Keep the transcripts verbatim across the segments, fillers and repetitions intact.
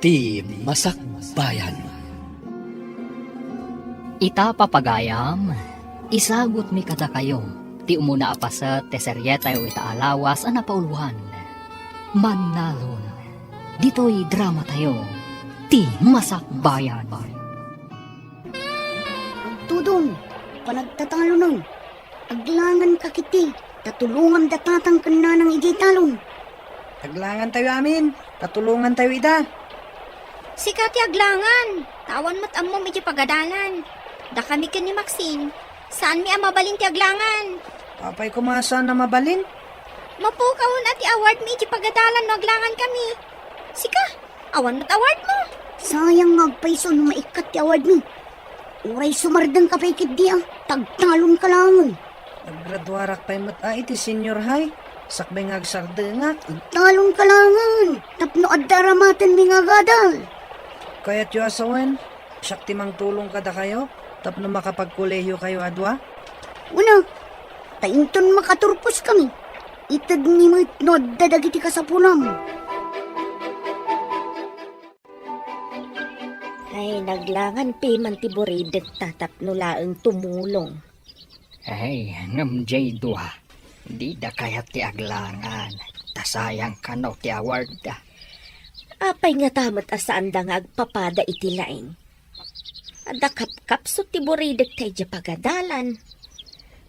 Ti Masakbayan. Ita, papagayam, isagutmi kadakayo ti umuna a paset ti serietayo ita a lawas a napauluan, Mannalon. Ditoy dramatayo, Ti Masakbayan. Agtudong, panagtatalonen. Aglanganka ketdi, ta tulonganmi da tatang ken nanang idiay talon. Aglangantayo amin, ta tulongantayo ida. Sika ti aglangan, ta awan met ammom idiay pagadalan. Dakami ken ni Maxine, saanmi a mabalin ti aglangan. Apay koma a saan a mabalin? Mapukawen a ti awardmi idiay pagadalan no aglangangkami. Sika, awan met awardmo. Sayang nga agpayso no maikkat ti awardmi. Uray sumardengka pay ketdi a, ta agtalonka laengen. Naggraduarak pay met a iti senior high, sakbay nga agsardengak. Agtalonka laengen, tapno adda aramatenmi nga agadal. Kayatyo a sawen, siak ti mangtulong kadakayo, tapno makapagkolehiyokayo a dua? Una, ta inton makaturposkami, itedmi met no adda dagiti kasapulam. Ay, naglangan piman ti buridekta tapno laeng tumulong. Ay, ngem diay dua, dida kayat ti aglangan, ta sayang kano ti awardda. Apay ngata met a saanda nga agpapada iti laing? Adda kapkapsut ti buridekta idiay pagadalan.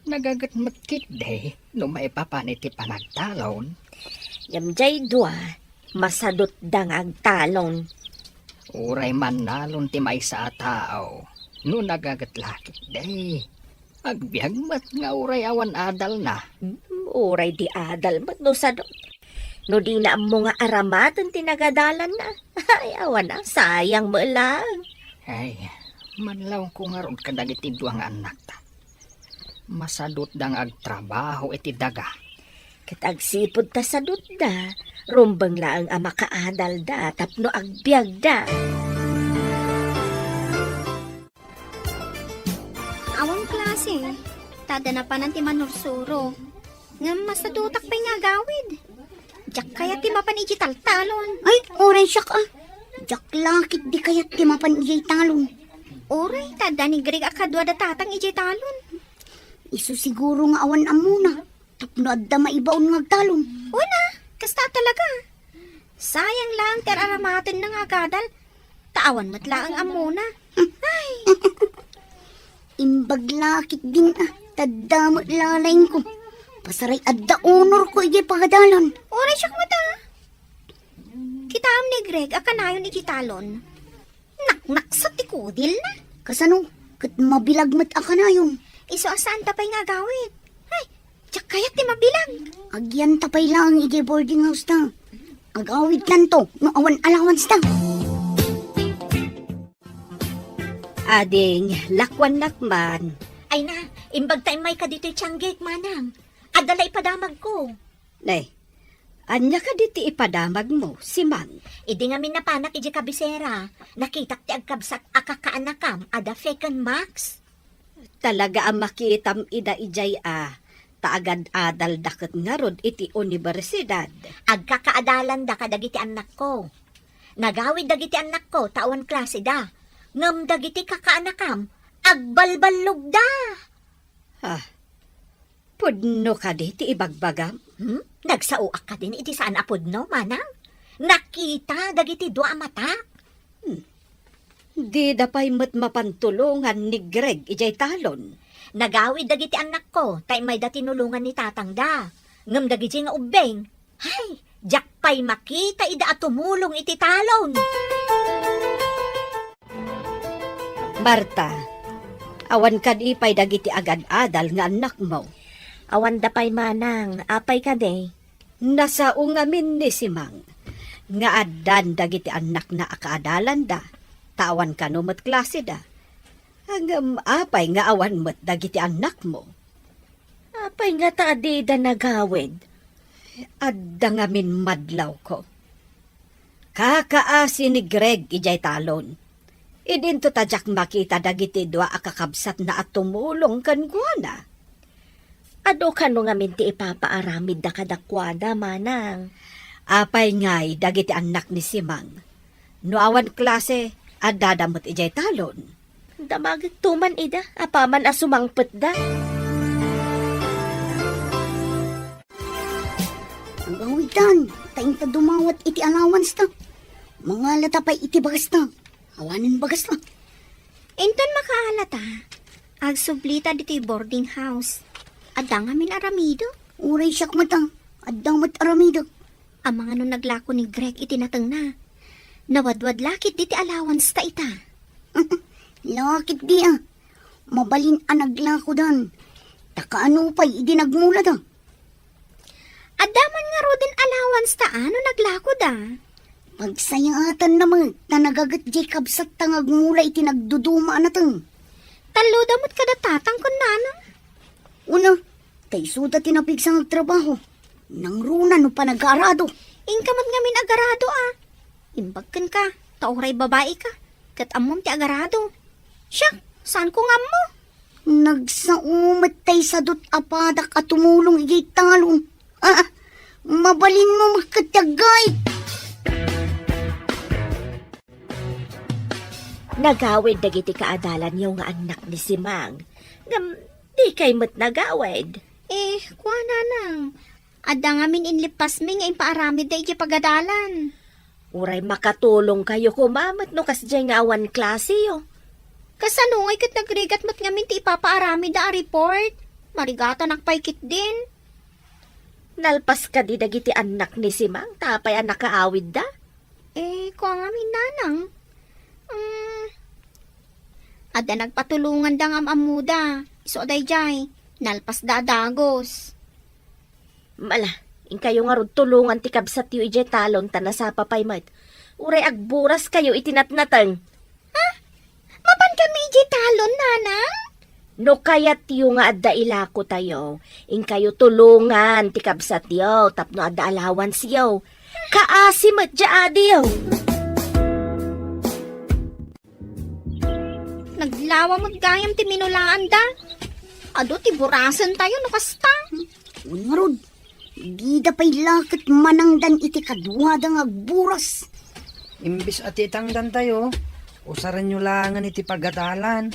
Nagaget met ketdi no maipapan iti panagtalon. Ngem diay dua, masadutda nga agtalon. Uray Mannalon ti maysa a tao, no nagaget la ketdi. Agbiag met nga uray awan adalna. Hmm, uray di adal met no sadut. No dina ammo nga aramaten ti nagadalanna, ay, awan a, sayang met laeng. Ay, manlawko ngarud kadagiti dua nga annakta. Masadutda nga agtrabaho iti daga. Ket agsipud ta sadutda, rumbeng laeng a makaadalda tapno agbiagda. Awan klase, ta adda napanan ti manursuro. Ngem masadutak pay nga agawid. Diak kayat ti mapan idiay taltalon. Ay, uray siak a. Diak la ketdi kayat ti mapan idiay talon. Uray, ta adda ni Greg a kadua da tatang idiay talon. Isu siguro nga awan ammona, tapno adda maibaon nga agtalon. Una, kasta talaga. Sayang laeng ti ar-aramatenna nga agadal, ta awan met laeng ammona. Ay! Imbag la ketdin a, ta adda met la laingko. Pasaray adda honorko idiay pagadalan. Uray siak met a. Kitaem ni Greg a kanayon idiay talon. Naknakset ti kudilna. Kasano? Ket mabilag met a kanayon. Isu a saanta pay nga agawid. Ay, diak kayat ti mabilag. Agyanta pay laeng idiay boarding house ta. Agawidtanto no awan allowance ta. Ading, lakuannak man. Ay na, imbag ta immayka ditoy tianggek, manang. Adda la ipadamagko. Nay, ania kadi ti ipadamagmo, Simang? Idi ngamin napanak idiay kabisera, nakitak ti agkabsat a kakaanakam a da Feckenmax. Talaga a makitam ida idiay a, ta agad-adalda ket ngarud iti universidad. Agkakaadalanda kadagiti annakko. Nagawid dagiti annakko ta awan klaseda. Ngem dagiti kakaanakam, agballballogda. Ah, pudno kadi ti ibagbagam? Hmm? Nagsaoak kadin iti saan a pudno, manang? Nakita dagiti dua a matak. Hmm. Dida pay met mapan tulongan ni Greg idiay talon. Nagawid dagiti annakko, ta immayda tinulongan ni tatangda. Ngem dagiti nga ubbing, hay, diak pay makita ida a tumulong iti talon. Marta, awan kadi pay dagiti agad-adal nga annakmo? Awanda pay manang, apay kadi? Nasao ngamin ni Simang nga addan dagiti annakna a kaadalanda, ta awan kano met klaseda. Ngem apay nga awan met dagiti annakmo? Apay ngata a dida nagawid? Adda ngamin madlawko. Kakaasi ni Greg idiay talon. Idinto ta diak makita dagiti dua a kakabsatna a tumulong kenkuana. Adu kano ngamin ti ipapaaramidda kadakuada, manang? Apay ngay dagiti annak ni Simang? No awan klase, addada met idiay talon. Damagekto man ida, apaman a sumangpetda. Agawidtan, ta inta dumawat iti allowance ta. Mangalata pay iti bagasta. Awanen bagasta. Inton makaalata, agsublita ditoy boarding house. Adda ngamin aramidek. Uray siak met a, adda met aramidek. Amangan no naglako ni Greg iti natengna. Nawadwad lakit diti allowance ta ita. Lakit di a. Mabalin a naglakodan. Ta kaano pay idi nagmulada? Adda man ngaruden allowance ta ano naglakoda. Pagsayaatan na met ta nagaget jay kabsat ta nga agmula iti nagduduma a nateng. Talloda met kada tatang ken nanang. Una, ta isuda ti napigsa nga agtrabaho. Nangruna no panagarado. Inka met ngamin agarado a. Imbag kenka, ta uray babai ka, ket ammom ti agarado. Siak, saanko nga ammo. Nagsao met tay sadut a padak a tumulong idiay talon. Ah, mabalinmo met ket ti aggaid. Nagawid dagiti kaadalanyo nga annak ni Simang. Ngem, dikay met nagawid. Eh, kuana nang, adda ngamin inlippasmi nga impaaramidda idiay pagadalan. Uray makatulongkayo koma met no kasdiay nga awan klaseyo. Kasano ngay ket nagrigat met ngamin ti ipapaaramidda a report? Marigatanak pay ketdin. Nalpas kadi dagiti annak ni Simang ta apay a nakaawidda? Eh, kua ngamin nanang. Mm, adda nagpatulonganda nga am-ammoda. Isu a daydiay, nalpasda a dagus. Mala, inkayo ngarud tulongan ti kabsatyo idiay talon ta nasapa pay met. Uray agburaskayo iti natnateng. Ha? Mapan kami idiay talon, nanang? No kayatyo nga adda ilakotayo, inkayo tulongan ti kabsatyo tapno adda allowanceyo. Kaasi met diay adiyo. Naglawa met gayam ti minulaanda. Adu ti burasentayo no kasta. Wen ngarud, dida pay la ket manangdan iti kaduada nga agburas. Imbes a ti itangdantayo, usarenyo laengen iti pagadalan.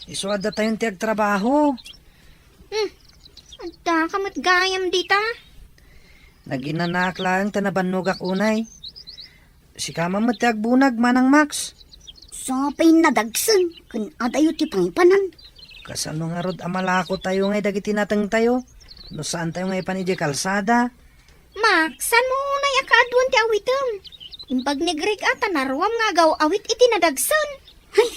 Isu a datayon ti agtrabaho. Hmm, adda ka met gayam dita. Naginanak laeng ta nabannogak unay. Sika man met ti agbunag, Manang Max. Sapay nadagsen ken adayo ti pangipanan. Kasano ngarud a malakotayo ngay dagiti natengtayo no saantayo nga ipan idiay kalsada? Max, saanmo unay a kaaduan ti awitem? Imbag ni Greg a ta naruam nga agaw-awit iti nadagsen. Hay,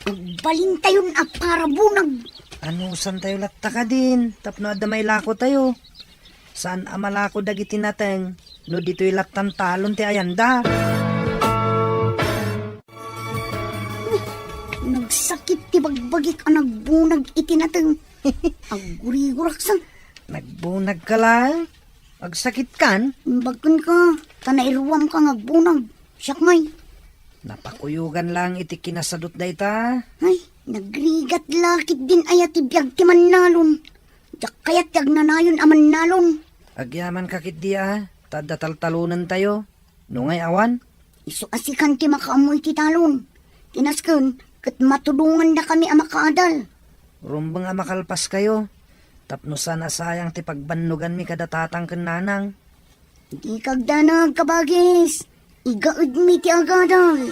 agbalintayon a parabunag. Anusantayo latta kadin tapno adda mailakotayo? Saan a malako dagiti nateng no ditoy lattan talon ti ayanda. Nagsakit ti bagbagik a nagbunag iti nateng. Agguriguraksa. Nagbunagka laeng? Agsakitkan? Imbagkenka, ta nairuamka nga agbunag. Siak ngay. Napakuyogan laeng iti kinasadut dayta. Ay, nagrigat la ketdin aya ti biag ti mannalon. Diak kayat ti agnanayon a mannalon. Agyamankak ketdi a, ta adda taltalonentayo. No ngay awan? Isu a sikan ti makaammo iti talon. Ti nasken, ket matulongandakami a makaadal. Rumbeng a makalpaskayo, tapno saan a sayang ti pagbannoganmi kada tatang ken nanang. Dika agdanag, kabagis. Igaedmi ti agadal.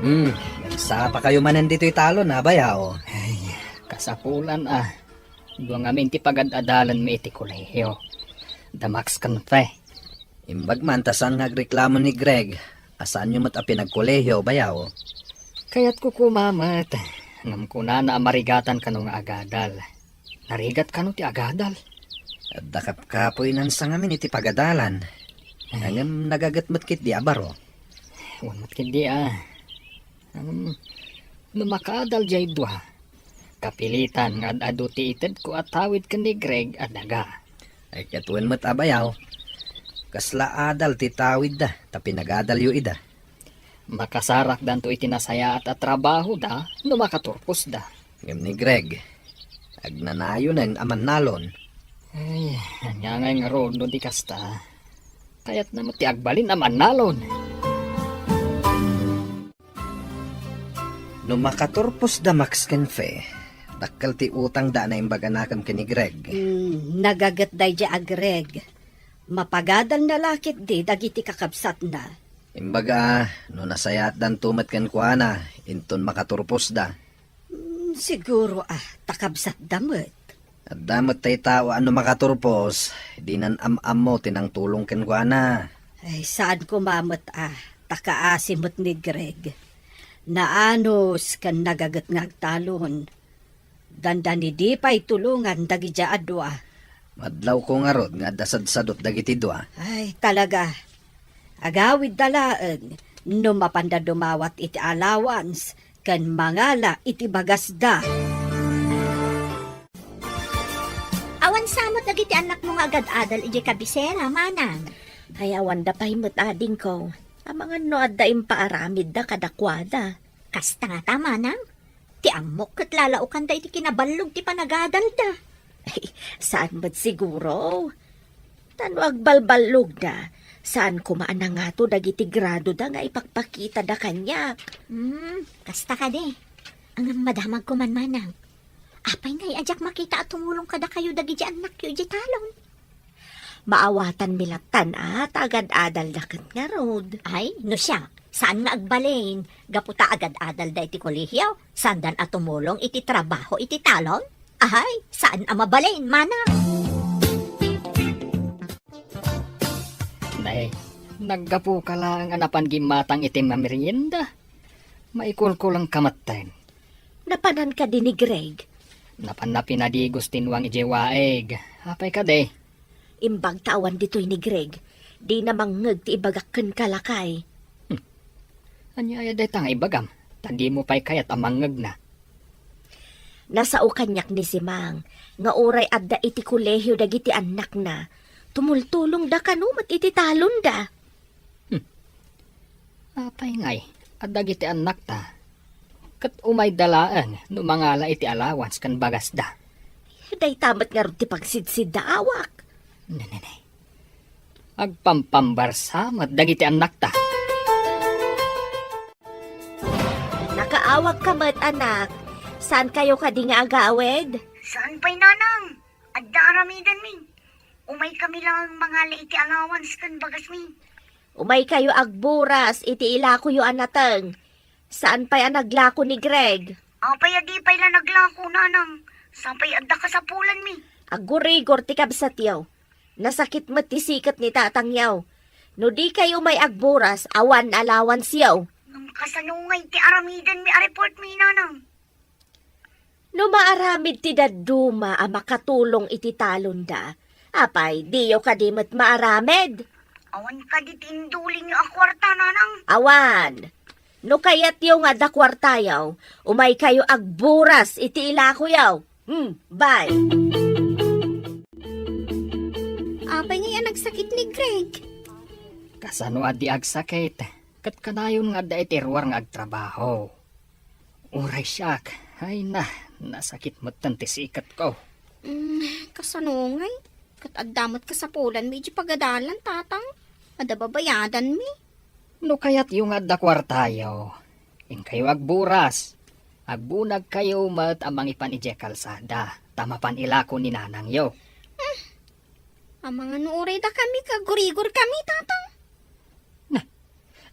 Hmm, nagsapakayo manen ditoy talon a, bayaw. Ay, kasapulan a. Dua ngamin ti pagad-adalanmi iti kolehiyo. Da Max ken Fe. Imbag man ta saan nga agreklamo ni Greg a saanyo met a pinagkolehiyo, bayaw. Kayatko koma met, ngem kunana a marigatan kano nga agadal. Narigat kano ti agadal? Adda kapkapoy nansa ngamin iti pagadalan. Ay. Ngem nagaget met ketdi a baro. Wen met ketdi a. Ngem no makaadal jay dua, kapilitan nga ad-adu ti itedko a tawid ken ni Greg a daga. Ay, ket wen met a bayaw. Kasla adal ti tawidda, ta pinagadalyo ida. Makasarakdanto iti nasayaat a trabahoda no makaturposda. Ngem ni Greg, agnanayonen a mannalon. Ay, ania ngay ngarud no di kasta? Kayatna met ti agbalin a mannalon. No makaturpos da Max ken Fe, dakkel ti utang da a naimbag a nakem ken ni Greg. Hmm, nagaget daydi a Greg. Mapagadalna la ketdi dagiti kakabsatna. Imbaga, no nasayaatdanto met kenkuana, inton makaturposda. Hmm, siguro, ah, ta kabsatda met. Adda met tay tao a no makaturpos, dinan am-ammo ti nangtulong kenkuana. Ay, saan koma met, ah, ta kaasi met ni Greg. Naanus ken nagaget nga agtalon. Dandani di pay tulongan dagiti a dua. Madlawko ngarud nga adda sadsadot dagiti dua. Ay, talaga. Agawidda laeng no mapanda dumawat iti allowance ken mangala iti bagasda. Awan sa met dagiti annakmo nga agad-adal idiay kabisera, manang? Ay, awanda pay met, adingko. Amangan no adda impaaramidda kadakuada. Kasta ngata, manang? Ti ammok ket lalaokanda iti kinaballog ti panagadalda. Saan met siguro? Ta no agbalballogda, saan koma a nangato dagiti gradoda nga ipakpakitada kaniak. Hmm, kasta kadi. Ngem madamagko man, manang. Apay ngay a diak makita a tumulong kadakayo dagiti annakyo idiay talon? Maawatanmi lattan a ta agad-adalda ket ngarud. Ay, no siak, saan nga agbalin, gapu ta agad-adalda iti kolehio, saandan a tumulong iti trabaho iti talon? Ahay, saan a mabalin, manang? Nay, naggapuka laeng a napan gimmatang iti mamerienda. Maikulkulangka metten. Napanan kadi ni Greg? Napanna pinadigos ti nuang idiay waig. Apay kadi? Imbag ta awan ditoy ni Greg. Dina mangngeg ti ibagak kenka, lakay. Hmm. Ania aya dayta nga ibagam? Ta dimo pay kayat a mangngegna. Nasao kaniak ni Simang nga uray adda iti kolehio dagiti annakna, tumultulongda kano met iti talonda. Hmm. Apay ngay, a dagiti annakta, ket umayda laeng no mangala iti allowance ken bagasda. Dayta met ngarud ti pagsidsiddaawak. Ne, ne, ne. Agpampambarsa met dagiti annakta. Nakaawagka met, anak. Saankayo kadi nga agawid? Saan pay, nanang. Adda aramidenmi. Umaykami laeng mangala iti allowance ken bagasmi. Umaykayo agburas iti ilakoyo a nateng. Saan pay a naglako ni Greg? Apay a di pay la naglako, nanang? Sapay adda kasapulanmi. Aggurigor ti kabsatyo. Nasakit met ti siket ni tatangyo. No dikayo umay agburas, awan allowance-yo. Ngem kasano ngay ti aramidenmi a reportmi, nanang? No maaramid ti dadduma a makatulong iti talonda, apay, diyo kadi met maaramid? Awan kadi ti indulingyo a kuarta, nanang? Awan. No kayatyo nga adda kuartayo, umaykayo agburas iti ilakoyo. Hmm, bye. Apay ngay a nagsakit ni Greg? Kasano a di agsakit? Ket kanayon nga adda iti ruar nga agtrabaho. Uray siak, ay na, nasakit metten ti siketko. Mm, kasano ngay? Ket adda met kasapulanmi iti pagadalan, tatang. Adda babayadanmi. No kayatyo nga adda kuartayo, inkayo agburas. Agbunagkayo met a mangipan idiay kalsada, ta mapan ilako ni nanangyo. Hmm. Amangan no uray dakami, kaggurigorkami, tatang. Na,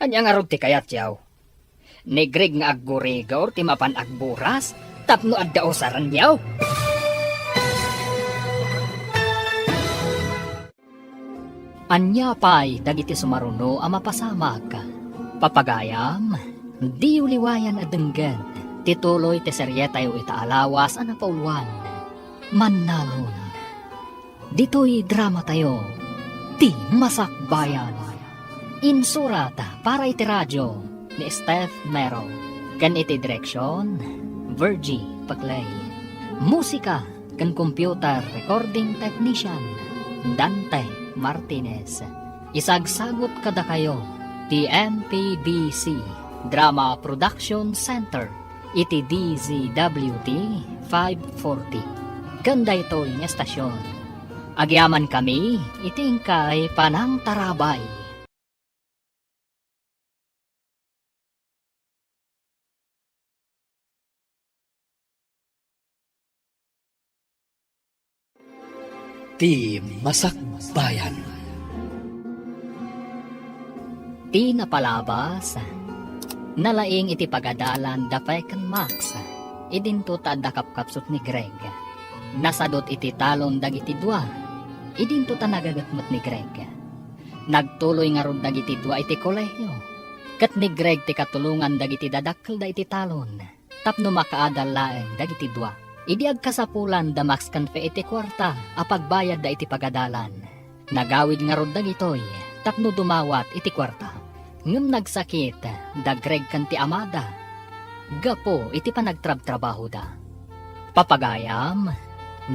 ania ngarud ti kayatyo? Ni Greg nga aggurigor ti mapan agburas tapno adda usarenyo? Ania pay dagiti sumaruno a mapasamak? Papagayam, diyo liwayan a denggen ti tuloy ti serietayo ita a lawas a napauluan, Mannalon. Ditoy dramatayo, Ti Masakbayan. Insurat para iti radio ni Steph Mero, ken iti direksion, Virgie Paclay. Musika ken computer recording technician, Dante Martinez. Isagsagut kadakayo ti M P B C Drama Production Center iti D Z W T five forty. Ken daytoy nga estasion, Agyamankami iti inkay panangtarabay. Ti Masakbayan. Ti napalabas, nalaing iti pagadalan da Peck ken Max. Idinto ta adda kapkapsut ni Greg. Nasadut iti talon dagiti dua. Idinto ta nagaget met ni Greg. Nagtuloy ngarud dagiti dua iti kolehio, ket ni Greg ti katulongan dagiti dadakkelda iti talon. Tapno makaadal laeng dagiti dua. Idi agkasapulan da Max ken Fe iti kuarta a pagbayadda iti pagadalan, nagawid ngarud dagitoy tapno dumawat iti kuarta. Ngem nagsakit da Greg ken ti amada gapu iti panagtrabtrabahoda. Papagayam,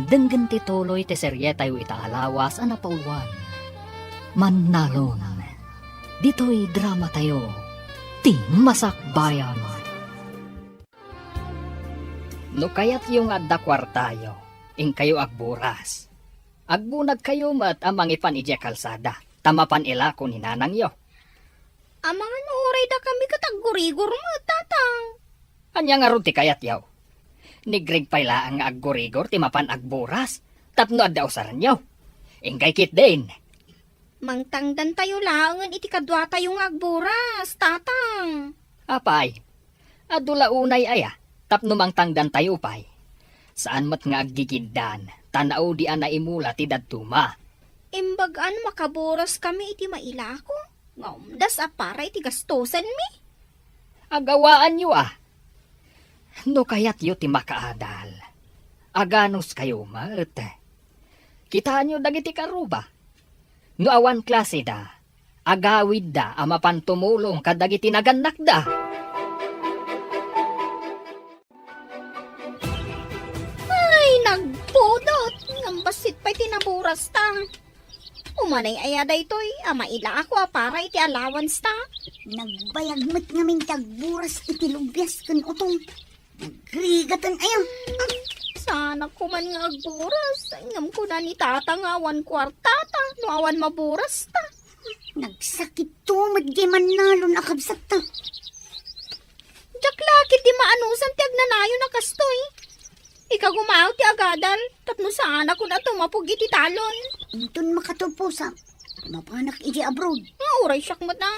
denggen ti tuloy ti serietayo ita a lawas a napauluan. Mannalon, ditoy dramatayo, Ti Masakbayan. No kayatyo nga adda kuartayo, inkayo agburas. Agbunagkayo met a mangipan idiay kalsada, ta mapan ilako ni nanangyo. Amangan no uray dakami ket aggurigor met, Tatang. Ania ngarud ti kayatyo? Ni Greg pay laeng nga aggurigor ti mapan agburas tapno adda usarenyo. Inggay ketdin. Mangtangdantayo laengen iti kaduatayo nga agburas, Tatang. Apay, adu la unay aya tapno mangtangdantayo pay? Saan met nga aggigiddan, ta naudi a naimula ti dadduma. Imbag-an makaburaskami iti mailako, nga umdas a para iti gastosenmi. Agawaanyo a. No kayatyo ti makaadal, aganuskayo met. Kitaenyo dagiti karuba. No awan klaseda, agawidda a mapan tumulong kadagiti nagannakda. Ay, nagpudot! Ngem bassit pay ti naburasta. Umanay aya daytoy a mailako a para iti allowance ta? Nagbayag met ngamin ti agburas iti lubias ken utong. Nagrigaten aya. Saanak koma nga agburas. Ngem kuna ni Tata nga awan kuarta ta no awan maburas ta. Nagsakitto met diay mannalon a kabsatta. Diak la ketdi maanusan ti agnanayon a kastoy. Ikagumaw ti agadal tapno saanakon a tumapog iti talon. Inton makatulposak, mapanak idiay abroad. Nga uray siak met a.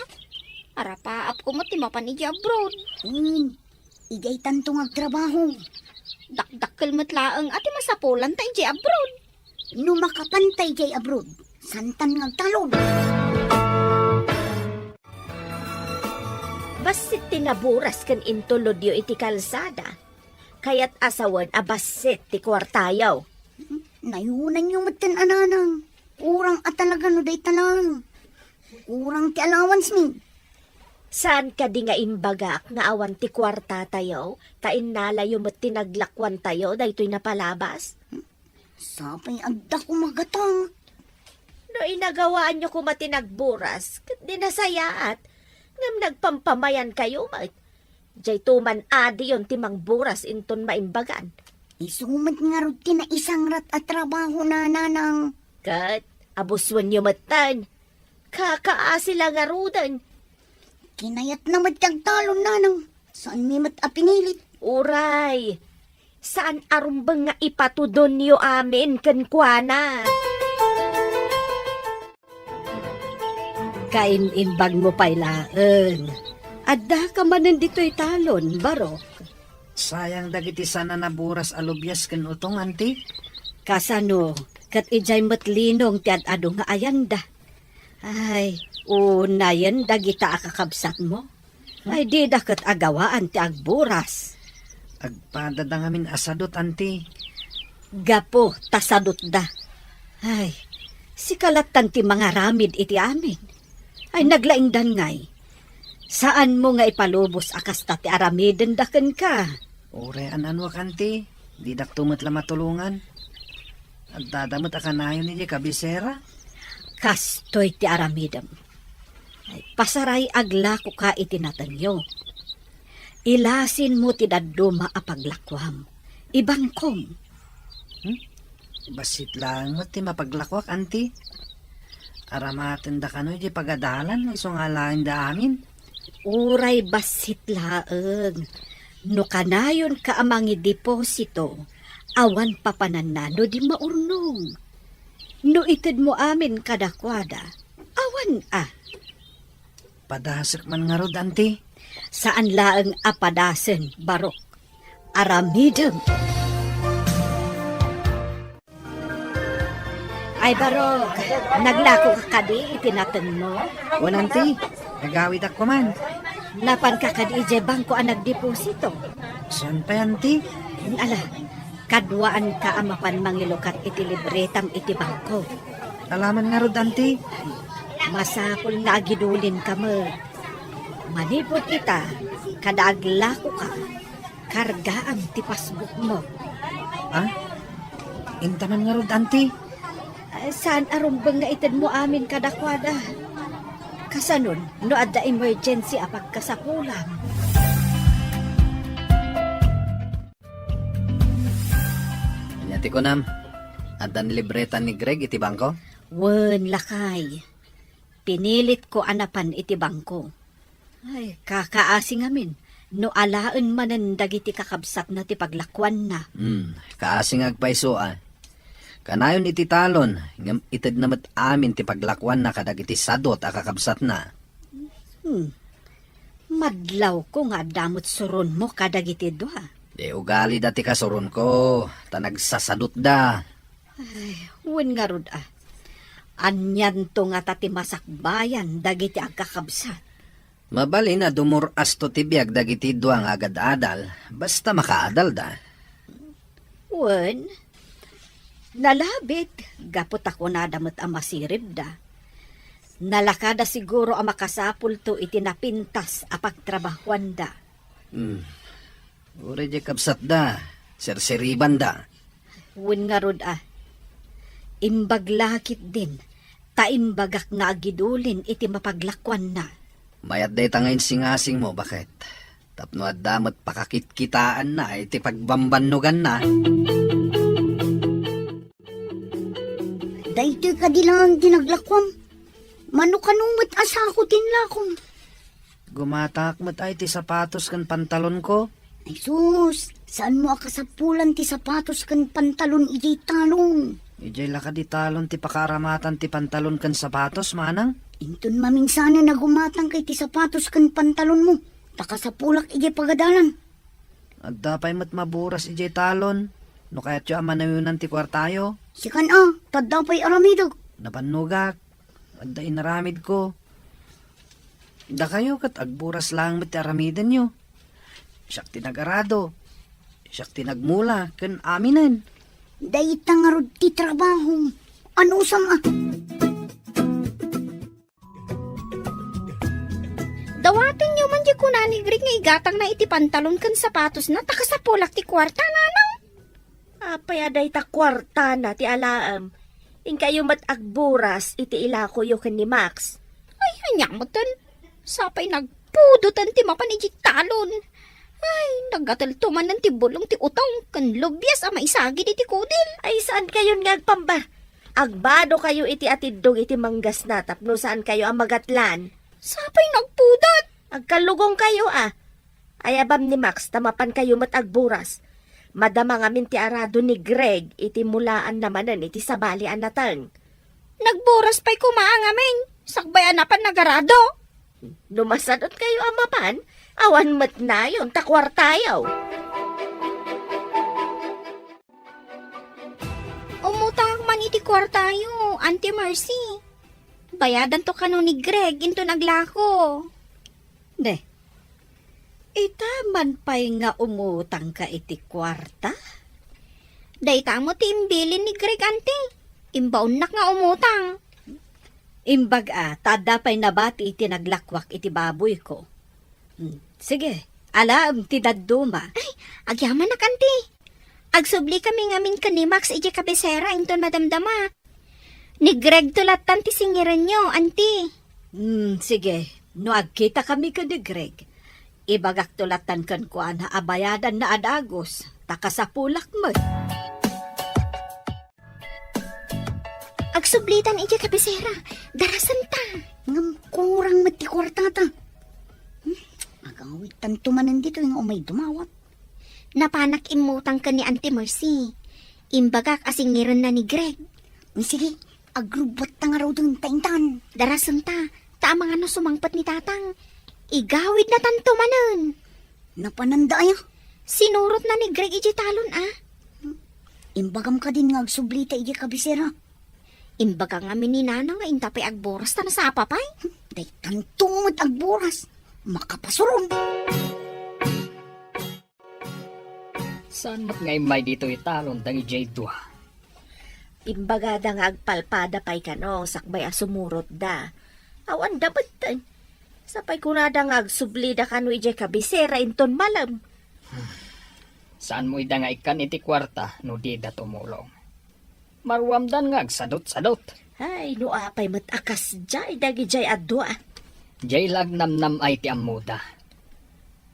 Arapaapko met ti mapan idiay abroad. Wen, idiay tanto nga agtrabaho. Dakdakkel met laeng a ti masapulanta idiay abroad. No makapanta idiay abroad, santan nga agtalon. Bassit ti naburas ken intulodyo iti kalsada. Kayat a sawen a bassit ti kuartayo. Nayunanyo metten a nanang. Kurang a talaga no dayta laeng. Kurang ti allowance mi. Saan kadi nga imbagak nga awan ti kuartatayo, ta innalayo met ti naglakuantayo daytoy napalabas? Sapay adda koma gatang. No inagawaanyo koma ti nagburas, ket di nasayaat, ngem nagpampamayankayo met. Diay tuman adiyon ti mangburas inton maimbagan. Isu met ngarud ti naisangrat a trabaho na, nanang. Ket abusuenyo metten. Kakaasi la ngaruden. Kinayatna met ti agtalon, nanang. Saanmi met a pinilit. Uray, saan a rumbeng nga ipatudonyo amin kenkuana. Kaim-imbagmo pay laeng. Addaka manen ditoy talon, Barok. Sayang dagiti saan a naburas a lubias ken utong, anti. Kasano, ket idiay met linong ti ad-adu nga ayanda. Ay, unayen dagita a kakabsatmo. Ay, dida ket agawaan ti agburas. Agpadada ngamin a sadut, anti. Gapu ta sadutda. Ay, sika lattan ti mangaramid iti amin. Ay, naglaingdan ngay. Saanmo nga ipalubos a kasta ti aramidenda kenka. Uray an-anuak, anti, didakto met la matulongan. Addada met a kanayon idiay kabisera. Kastoy ti aramidem. Ay, pasaray aglakoka iti natengyo. Ilasinmo ti dadduma a paglakuam. Ibangkom. Hmm? Bassit laeng met ti mapaglakuak, anti. Aramatenda kano idiay pagadalan nga isu nga alaenda amin. Uray bassit laeng. No kanayonka a mangideposito, awan papananna no di maurnong. No itedmo amin kadakuada, awan a. Padasek man ngarud, anti. Saan laeng a padasen, Barok. Aramidem. Ay, Barok, naglako ka kadi iti natengmo? Wen, anti, agawidak koman. Napan ka kadi idiay bangko a nagdeposito? Saan pay, anti? Ala, kaduaanka a mapan mangilukat iti libretam iti bangko. Alaman ngarud, anti. Masapul nga agidulinka met. Manipud ita, kada aglakoka, kargaam ti passbookmo. Ah? Intaman ngarud, anti? Ah, saan a rumbeng nga itedmo amin kadakuada. Kasanon, no adda emergency a pagkasapulam? Ania ti kunam? Adda ni libreta ni Greg iti bangko? Wen, lakay. Pinilitko a napan iti bangko. Ay, kakaasi ngamin, no alaen manen dagiti kakabsatna ti paglakuanna. Hmm, kaasi nga agpayso a. Kanayon iti talon, ngem itedna met amin ti paglakuanna kadagiti sadut a kakabsatna. Hmm. Madlawko nga adda met suronmo kadagiti dua. Di ugalida ti kasuronko, ta nagsasadutda. Ay, wen ngarud a. Anianto ngata ti masakbayan dagiti agkakabsat? Mabalin a dumur-asto ti biag dagiti dua nga agad-adal, basta makaadalda. Wen, nalabit, gapu ta kunada met a masiribda. Nalakada siguro a makasapulto iti napintas a pagtrabahuanda. Hmm. Uray diay kabsatda, sirsiribanda. Wen ngarud a. Imbag la ketdin, ta imbagak nga agidulin iti mapaglakuanna. Mayat dayta nga insingasingmo, baket. Tapno adda met pakakitkitaanna iti pagbambannoganna. Daytoy kadi laeng ti naglakuam. Mano kano met a sako ti inlakom? Gumatak met ay ti sapatos ken pantalonko. Ay sus, saanmo a kasapulan ti sapatos ken pantalon idiay talon? Idiay la kadi talon ti pakaaramatan ti pantalon ken sapatos, manang? Inton maminsanen a gumatangka iti sapatos ken pantalonmo, ta kasapulak idiay pagadalan. Adda pay met maburas idiay talon, no kayatyo a manayonan ti kuartayo. Sikan a, ta adda pay aramidek. Napannogak, adda inaramidko. Dakayo ket agburas laeng met ti aramidenyo. Siak ti nagarado, siak ti nagmula, ken aminen. Dayta ngarud ti trabahom. Anusam a? Dawatenyo man diay kuna ni Greg nga igatangna iti pantalon ken sapatosna, ta kasapulak ti kuarta, nanang. Apay a dayta kuartana ti alaem? Inkayo met agburas iti ilakoyo ken ni Max. Ay, ania metten? Sapay nagpudoten ti mapan idiay talon. Ay, nagatelto manen ti bulong ti utong ken lubias a maisagid iti kudil. Ay, saankayon nga agpamba? Agbadokayo iti atiddog iti manggasna tapno saankayo a magatlan. Sapay nagpudot. Agkallugongkayo a. Ay, abam ni Max ta mapankayo met agburas. Madama ngamin ti arado ni Greg iti mulaanna manen iti sabali a nateng. Nagburas pay koma a ngamin, sakbay a napan nagarado. No masadutkayo a mapan, awan met nayon ta kuartayo. Umutangak man iti kuartayo, Auntie Mercy. Bayadanto kano ni Greg inton aglako. Ne, ita man pay nga umutangka iti kuarta? Dayta met ti imbilin ni Greg, Auntie. Imbaonnak nga umutang. Imbag a, ta adda pay nabati iti naglakuak iti baboyko. Hmm, sige, alaem ti dadduma. Ay, agyamanak, Auntie. Agsubli kami ngamin ken ni Max idiay kabesera inton madamdama. Ni Greg to lattan ti singirenyo, Auntie. Hmm, sige. No agkita kami ken ni Greg, ibagak to lattan kenkuana a bayadanna a dagus, ta kasapulak met. Sublitan idiay kabisera. Darasenta. Ngem kurang met ti kuartata. Hmm? Agawidtanto manen ditoy nga umay dumawat. Napanak immutang ken ni Auntie Mercy. Imbagak a singirenna ni Greg. Sige, agrubbuatta ngaruden ta intan. Darasenta, ta amangan no sumangpet ni Tatang. Igawidnatanto manen. Napananda aya? Sinurotna ni Greg idiay talon, a. Imbagam kadin nga agsublita idiay kabisera. Imbagak ngamin ni Nanang nga inta pay agburas ta nasapa pay. Daytanto met agburas. Makapasuron. Saan met nga immay ditoy talon dagidiay dua? Imbagada nga agpalpada pay kano sakbay a sumurotda. Awanda metten. Sapay kunada nga agsublida kano idiay kabisera inton malem. Saanmo ida nga ikkan iti kuarta no dida tumulong? Maruamdan nga agsadutsadut. Ay, no apay met a kasdiay dagidiay a dua. Diay la agnamnam-ay ti ammoda.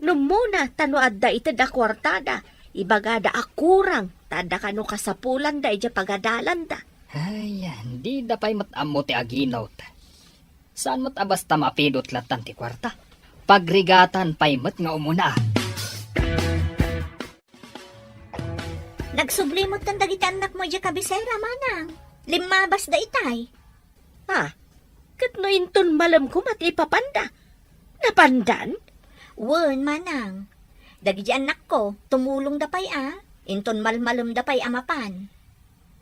Nummona, ta no adda ited a kuartada, ibagada a kurang, ta adda kano kasapulanda idiay pagadalanda. Ay, dida pay met ammo ti aginot. Saan met a basta mapidot lattan ti kuarta. Pagrigatan pay met nga umuna. Nagsubli met kan dagiti annakmo idiay kabisera, manang. Limmabasda itay. Ah, ket no inton malem koma ti ipapanda, napandan? Wen, manang. Dagiti annakko, tumulongda pay a. Inton malmalemda pay a mapan.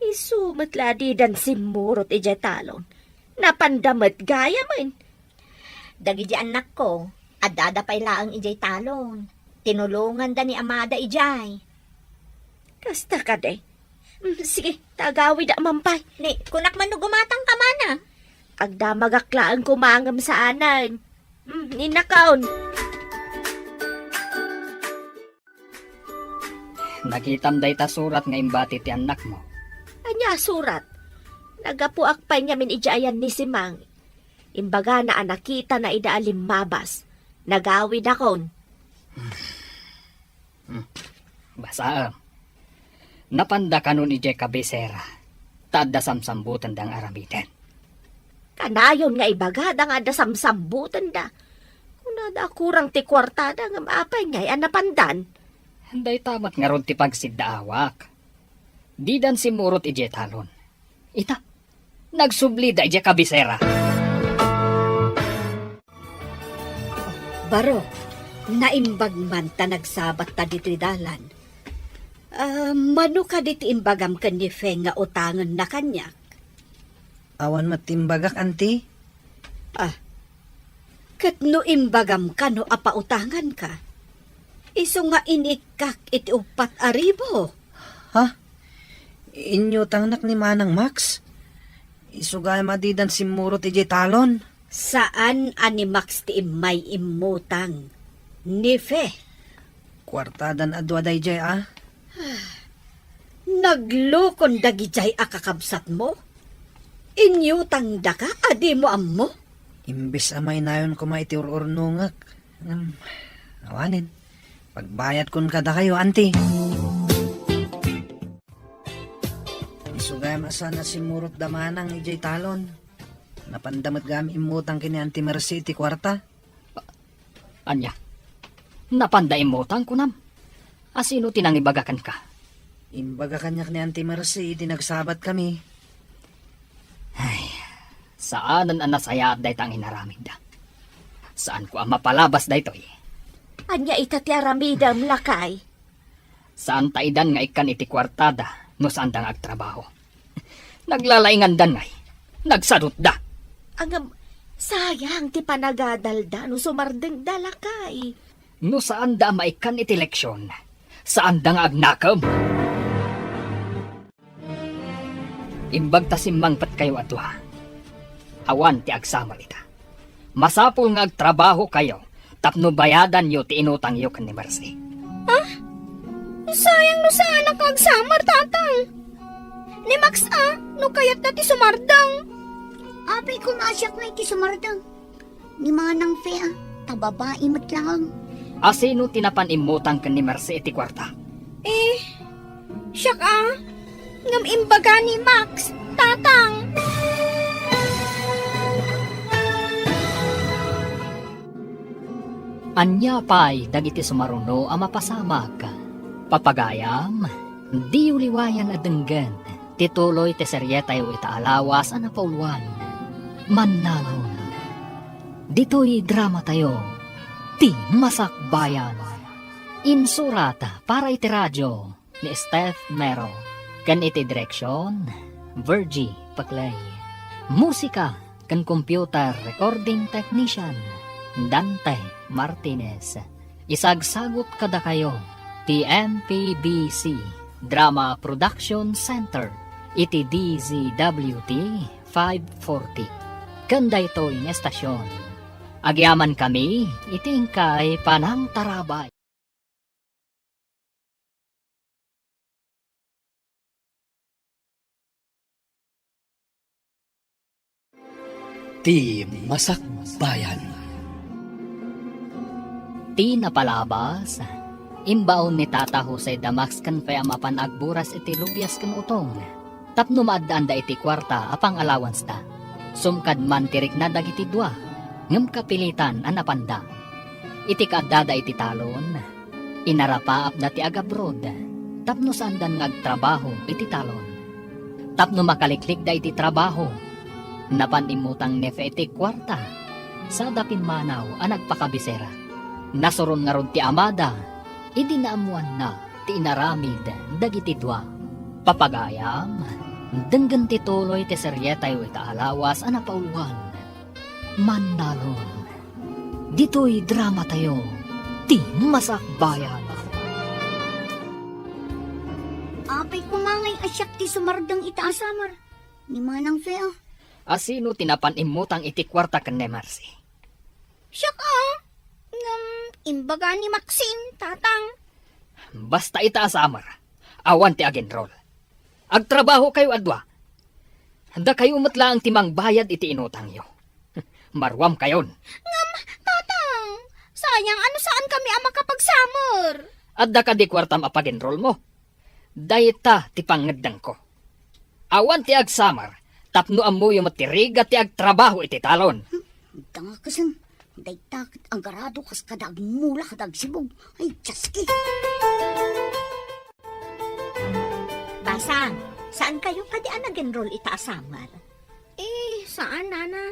Isu met la a didan simmurot idiay talon. Napanda met gayamen. Dagiti annakko, addada pay laeng idiay talon. Tinulonganda ni amada idiay. Kasta kadi. Mm, sige, ta agawida man pay. Ni, kunak man no gumatang ka mana. Agdamagak laeng koma ngem saanen. Mm, innakon. Nakitam dayta surat nga imbati ti annakmo. Ania a surat? Naggapuak pay ngamin idiay ayan ni Simang. Imbagana a nakitana ida a limmabas. Nagawidakon. Hmm. Basaem. Napanda kanon idiay kabisera, ta adda samsambutenda nga aramiden. Kanayon nga ibagada nga adda samsambutenda. Kunada a kurang ti kuartada ngem apay ngay a napandan? Dayta met ngarud ti pagsiddaawak. Didan simmurot idiay talon. Ita, nagsublida idiay kabisera. Baro, naimbag man ta nagsabatta ditoy dalan. Ah, mano kadi ti imbagam ken ni Fe nga utangenna kaniak? Awan met ti imbagak, anti. Ah, ket no imbagam kano a pautanganka, isu nga inikkak iti uppat a ribu. Ha? Inyutangnak ni Manang Max? Isu gayam a didan simmurot idiay talon. Saan a ni Max ti immay immutang. Ni Fe. Kuartadan a dua daydiay a. Naglukon dagidiay a kakabsatmo? Inyutangdaka a dimo ammo? Imbes a mainayon koma iti ur-urnongek. Ngem, awanen. Pagbayadkon kadakayo, anti. Isu gayam a saan a simmurotda manang idiay talon. Napanda met gayam immutang ken ni Anti Mercy iti kuarta. Ania? Napanda immutang, kunam? Asino ti nangibaga kenka? Imbaga kaniak ni Anti Mercy iti nagsabatkami. Ay, saanen a nasayaat dayta nga inaramidda. Saanko a mapalabas daytoy. Ania ita ti aramidem, lakay? Saan ta idan nga ikkan iti kuartada no saanda nga agtrabaho. Naglalaingandan ngay. Nagsadutda. Ngem, sayang ti panagadalda no sumardengda, lakay. No saanda a maikkan iti leksion, saanda nga agnakem. Imbag ta simmangpetkayo a dua, awan ti agsamer ita. Masapul nga agtrabahokayo tapno bayadanyo ti inutangyo ken ni Mercy. Ha? Sayang no saanak nga agsamer, Tatang. Ni Max a, no kayatna ti sumardeng. Apay koma a siak nga iti sumardeng. Ni Manang Fe a, ta babai met laeng. Asino ti napan immutang ken ni Mercy iti kuarta? Eh, siak a. Ngem imbaga ni Max, Tatang. Ania pay dagiti sumaruno a mapasamak? Papagayam, diyo liwayan a denggen ti tuloy ti serietayo ita a lawas a napauluan, Mannalon. Ditoy dramatayo, Ti Masakbayan. Insurat para iti radio ni Steph Mero, ken iti direksion, Virgie Paclay. Musika ken computer recording technician, Dante Martinez. Isagsagut kadakayo ti M P B C Drama Production Center iti D Z W T five forty. Ken daytoy nga estasion, agyamankami iti inkay panangtarabay. Ti Masakbayan. Ti napalabas, imbaon ni Tata Jose da Max ken Fe a mapan agburas iti lubias ken utong tapno maaddaanda iti kuarta a pang-allowance-da. Sumkad man ti rikna dagiti dua, ngem kapilitan a napanda. Iti kaaddada iti talon, inarapaapda ti agabroad tapno saandan nga agtrabaho iti talon. Tapno makaliklikda iti trabaho, napan immutang ni Fe iti kuarta, sada pimmanaw a nagpakabisera. Nasuron ngarud ti amada idi naammoanna ti inaramid dagiti dua. Papagayam, denggen ti tuloy ti serietayo ita a lawas a napauluan, Mannalon. Ditoy dramatayo, Ti Masakbayan. Apay koma ngay a siak ti sumardeng ita a summer ni Manang Fe a? A sino ti napan immutang iti kuarta ken ni Marcy? Siak a. Ngem imbaga ni Maxine, Tatang. Basta ita a summer, awan ti agenrol. Agtrabahokayo a dua. Dakayo met laeng ti mangbayad iti inutangyo. Maruamkayon. Ngem, Tatang, sayang a no saankami a makapag-summer. Adda kadi kuartam a pag-enrollmo? Dayta ti pangngeddengko. Awan ti ag-summer tapno ammoyo met ti rigat ti agtrabaho iti talon. Dangakesen, dayta ket agarado kas kada agmula kada agsibug. Ay, Dios ko. Basang, saankayo kadi a nag-enroll ita a summer? Eh, saan, Nana.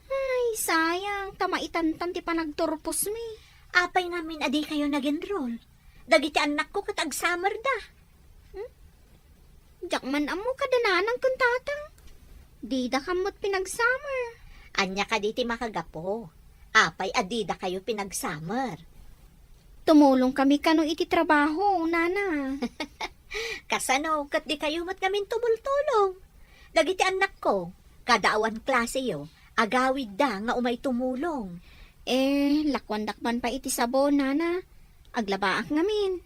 Ay, sayang, ta maitantan ti panagturposmi. Apay ngamin a dikayo nag-enroll? Dagiti annakko ket ag-summerda. Hmm? Diak man ammo kada nanang ken tatang. Dida kan met pinag-summer. Ania kadi ti makagapu? Apay a didakayo pinag-summer? Tumulongkami kano iti trabaho, Nana. Kasano ket dikayo met ngamin tumultulong? Dagiti annakko, kada awan klaseyo, agawidda nga umay tumulong. Eh, lakuandak man pay iti sabon, Nana. Aglabaak ngamin.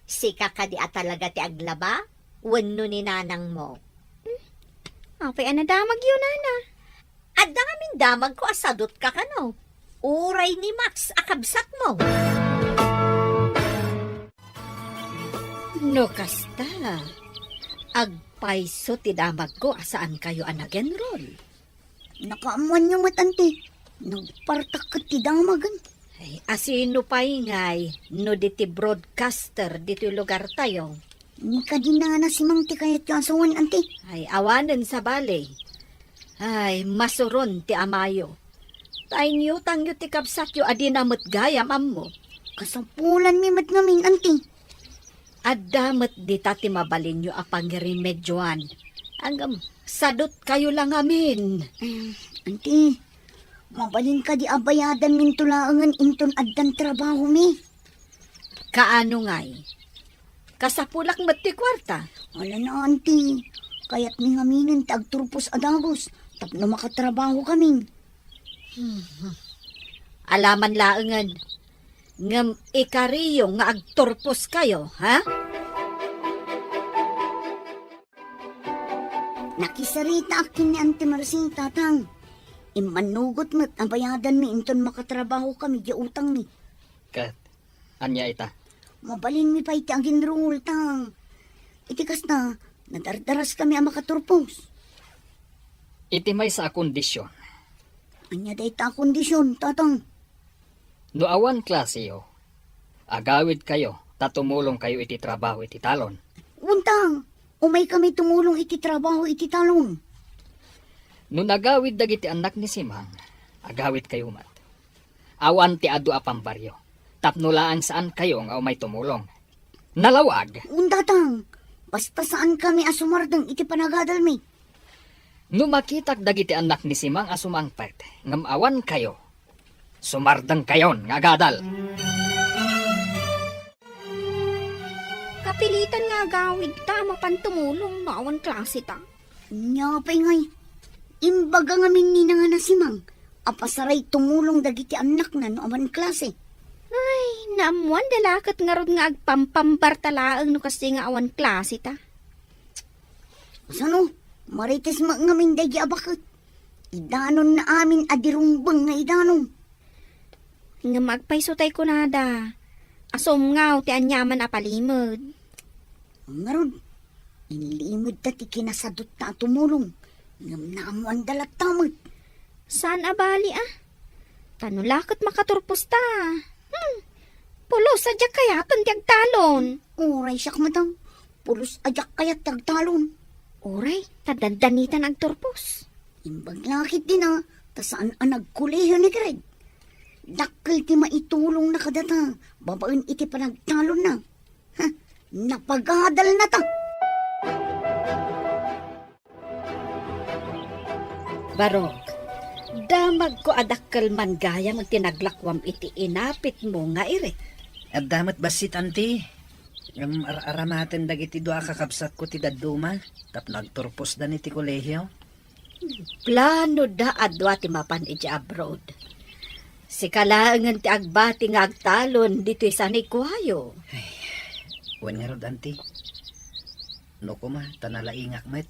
Sika kadi a talaga ti aglaba? Wenno ni nanangmo? Hmm? Apay a nadamagyo, Nana? Adda ngamin damagko a sadutka kano? Uray ni Max a kabsatmo? No kasta, agpayso ti damagko a saankayo a nag-enroll. Nakaammoanyo met, anti. Nagpartak ket ti damagen. Ay, asino pay ngay no di ti broadcaster ditoy lugartayo? Ni kadi nana si Mang ti kayatyo a sawen, anti? Ay, awanen sabali. Ay, masuron ti amayo. Ta inyutangyo ti kabsatyo a dina met gayam ammo. Kasapulanmi met ngamin, anti. Adda met dita ti mabalinyo a pangiremedioan. Ngem, sadutkayo la ngamin. Em, anti, mabalin kadi a bayadanminto laengen inton addan trabahomi? Kaano ngay? Kasapulak met ti kuarta? Ala na, anti. Kayatmi ngaminen ti agturpos a dagus tapno makatrabahokamin. Hmm. Alaman laengen. Ngem ikariyo nga agturposkayo, ha? Nakisaritaak ken ni Auntie Mercy, Tatang. Immannugot met a bayadanmi inton makatrabahokami diay utangmi. Ket ania ita? Mabalinmi pay ti aginruol, Tang. Iti kasta, nadardaraskami a makaturpos. Iti maysa a kondisyon. Ania dayta a kondisyon, Tatang? No awan klaseyo, agawidkayo ta tumulongkayo iti trabaho iti talon. Untang, umaykami tumulong iti trabaho iti talon. No nagawid dagiti annak ni Simang, agawidkayo met. Awan ti adu a pambaryo, tapno laeng saankayo nga umay tumulong. Nalawag. Undatang, basta saankami a sumardeng iti panagadalmi. No makitak dagiti annak ni Simang a sumangpet, ngem awankayo, sumardengkayon nga agadal. Kapilitan nga agawidta a mapan tumulong no awan klaseta. Nia pay ngay, imbaga ngamin ni Nana Simang a pasaray tumulong dagiti annakna no awan klase. Ay, naammoanda la ket ngarud nga agpampambarta laeng no kastoy nga awan klaseta. Sano, Marites met ngamin daydi a baket. Idanonna amin a di rumbeng nga idanon. Ngem agpayso tay kunada, asumngaw ti aniaman a palimed. Ngarud, inlimedda ti kinasadotta a tumulong, ngem naammoanda latta met. Saan a bali, a? Ta no la ket makaturposta. Hmm. Pulos a diak kayaten ti agtalon. Uray siak met, a. Pulos a diak kayat ti agtalon. Uray, ta dandanitan agturpos. Imbag la ketdin, a, ta saan a nagkolehiyo ni Greg. Dakkel ti maitulongna kadata babaen iti panagtalonna. Ha, napagadalnata. Barok, damagko a dakkel man gayam ti naglakuam iti inapitmo nga irik. Adda met bassit, anti. Ngem ar-aramaten dagiti dua a kakabsatko ti dadduma tapno agturposdan iti kolehio. Planoda a dua ti mapan iti abroad. Sika laengen ti agbati nga agtalon ditoy sanikuayo. Ay, wen ngarud, anti. No koma, ta nalaingak met.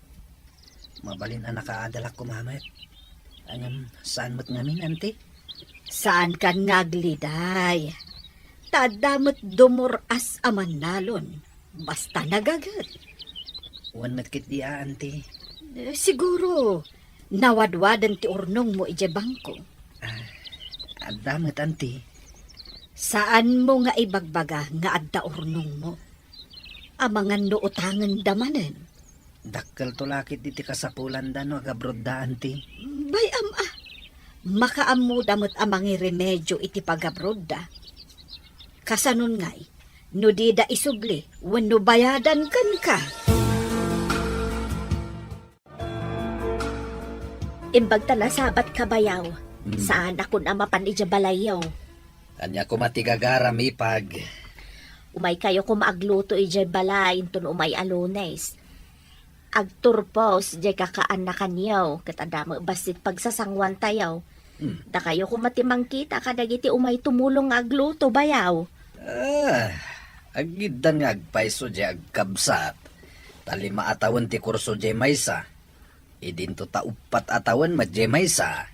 Mabalin a nakaadalak koma met. Ngem saan met ngamin, anti? Saankan nga agliday. Ta adda met dumur-as a mannalon. Basta nagaget. Wen met ketdi a, anti. Eh, siguro, nawadwaden ti urnongmo idiay bangko. Ah, adda met, anti. Saanmo nga ibagbaga nga adda urnongmo? Amangan no utangenda manen. Dakkelto la ketdi ti kasapulanda no agabrodda, anti. Bay-am a. Makaammoda met a mangiremedio iti pagabrodda. Kasanon ngay, no dida isubli wenno bayadan kenka? Imbag ta nasabatka, bayaw. Mm. Saanakon a mapan idiay balayyo. Ania koma ti gagaram, ipag? Umaykayo koma agluto idiay balay inton umay a Lunes. Agturpos diay kakaannakanyo, ket adda met bassit pagsasanguantayo. Hmm. Dakayo koma ti mangkita kadagiti umay tumulong nga agluto, bayaw. Ah, aggiddan nga agpayso diay agkabsat. Ta lima a tawen ti kurso diay maysa. Idinto ta uppat a tawen met diay maysa.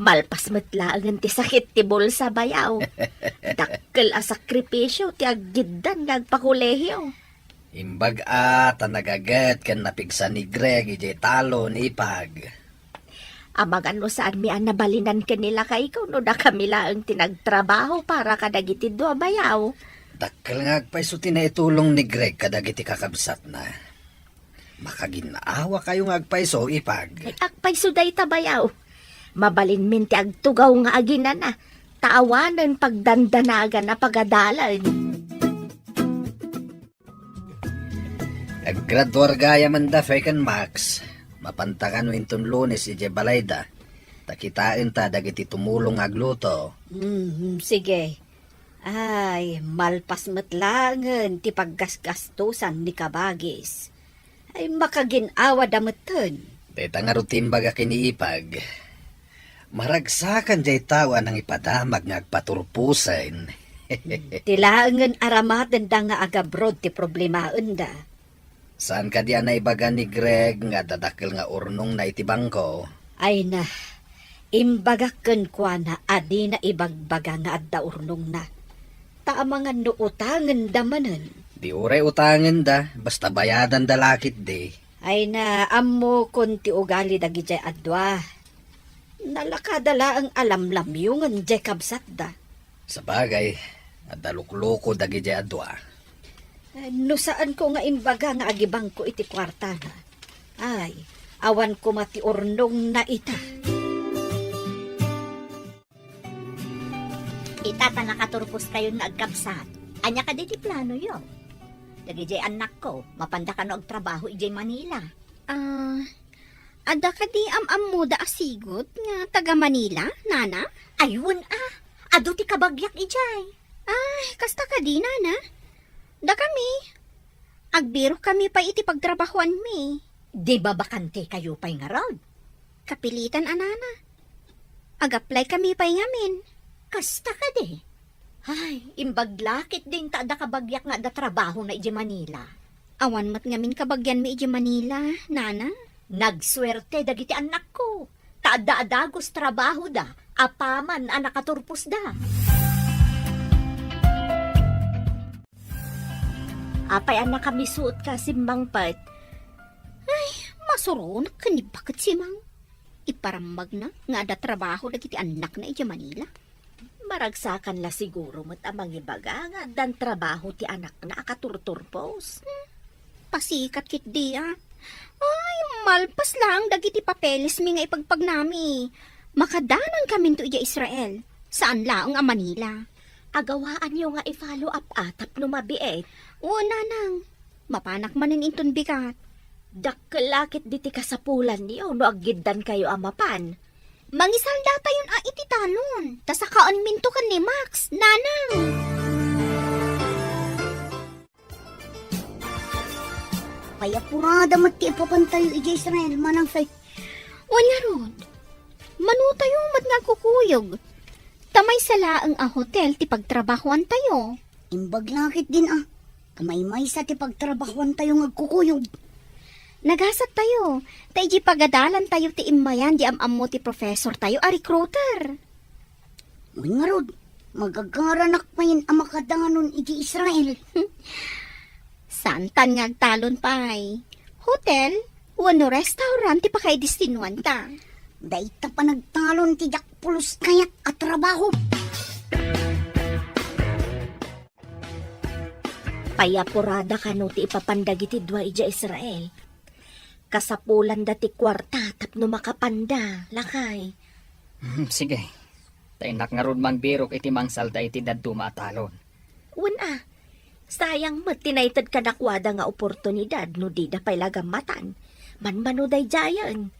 Malpas met laengen ti sakit ti bulsa, bayaw. Dakkel a sakripisio ti aggiddan nga agpakolehio. Imbag a ta nagaget ken napigsa ni Greg idiay talon, ipag. Amangan no saanmi a nabalinan ken ni lakayko no dakami laeng ti nagtrabaho para kadagiti dua, bayaw. Dakkel nga agpayso ti naitulong ni Greg kadagiti kakabsatna. Makagin-awakayo nga agpayso, ipag. Ay, agpayso dayta, bayaw. Mabalinmin ti agtugaw nga aginana, ta awanen pagdandanagan a pagadalan. Aggraduar gayam da, Fek ken Max. Mapanta kano inton Lunes idiay balayda. Ta kitaenta dagiti tumulong nga agluto. Mm, sige. Ay, malpas met laengen ti paggasgastosan ni kabagis. Ay, makagin-awada metten. Dayta ngarud ti imbaga ken ni ipag. Maragsakan diay tao a nangipadamag nga agpaturposen. Ti laengen aramatenda nga agabroad ti problemaenda. Saan kadi a naibaga ni Greg nga adda dakkel nga urnongna iti bangko? Ay na, imbagak kenkuana a dina ibagbaga nga adda urnongna. Ta amangan no utangenda manen. Di uray utangenda, basta bayadanda la ketdi. Ay na, ammokon ti ugali dagidiay a dua. Nalakada laeng a lamlamyongen diay kabsatda. Sabagay, adda lukluko dagidiay a dua. Eh, no saanko nga imbaga nga agibangko iti kuartana, ay, awan koma ti urnongna ita. Ita ta nakaturposkayon nga agkabsat. Ania kadi ti planoyo? Dagidiay annakko, mapanda kano agtrabaho idiay Manila? Ah, adda kadi am-ammoda a sigud nga taga Manila, nana? Ay, wen a. Adu ti kabagiak idiay. Ay, kasta kadi, nana? Dakami, agbirokkami pay iti pagtrabahoanmi. Di ba bakantekayo pay ngarud? Kapilitan a, nana. Ag-apply kami pay ngamin. Kasta kadi? Ay, imbag la ketdin ta adda kabagiak nga adda trabahona idiay Manila. Awan met ngamin kabagianmi idiay Manila, nana. Nagsuerte dagiti annakko, ta adda a dagus trabahoda apaman a nakaturposda. Apay a nakamisuotka a simmangpet? Ay, masuronak ken ni baket Simang. Iparammagna nga adda trabaho dagiti annakna idiay Manila. Maragsakan la siguro met a mangibaga nga addan trabaho ti anakna a katurturpos. Hmm, pasikat ketdi a. Ay, malpas laeng dagiti papelesmi nga ipagpagnami. Makadanonkaminto idiay Israel. Saan laeng a Manila. Agawaanyo nga i-follow up a tapno mabiit. Wen, nanang. Mapanak manen inton bigat. Dakkel la ketdi ti kasapulanyo no aggiddankayo a mapan. Mangisaldatayon a iti talon, ta sakaenminto ken ni Max, nanang. Pay apurada met ti ipapantayo idiay Israel, manang Fe. Wen ngarud, manotayo met nga agkukuyog. Ta maysa laeng a hotel ti pagtrabahoantayo. Imbag la ketdin a, ta maymaysa ti pagtrabahoantayo nga agkukuyog. Nagasattayo, ta idiay pagadalantayo ti immayan di am-ammo ti professortayo a recruiter. Wen ngarud, magagaranak mayen a makadanon idiay Israel. Saantan nga agtalon pay. Hotel wenno restaurant ti pakaidestinuanta. Dayta panagtalon ti diak pulos kayat a trabaho. Pay apurada kano ti ipapan dagiti dua idiay Israel. Kasapulanda ti kuarta tapno makapanda, lakay. Hmm, sige. Ta innak ngarud mangbirok iti mangsalda iti dadduma a talon. Wen a, sayang met ti naited kadakuada nga oportunidad no dida pay la gammatan. Manmano daydiayen.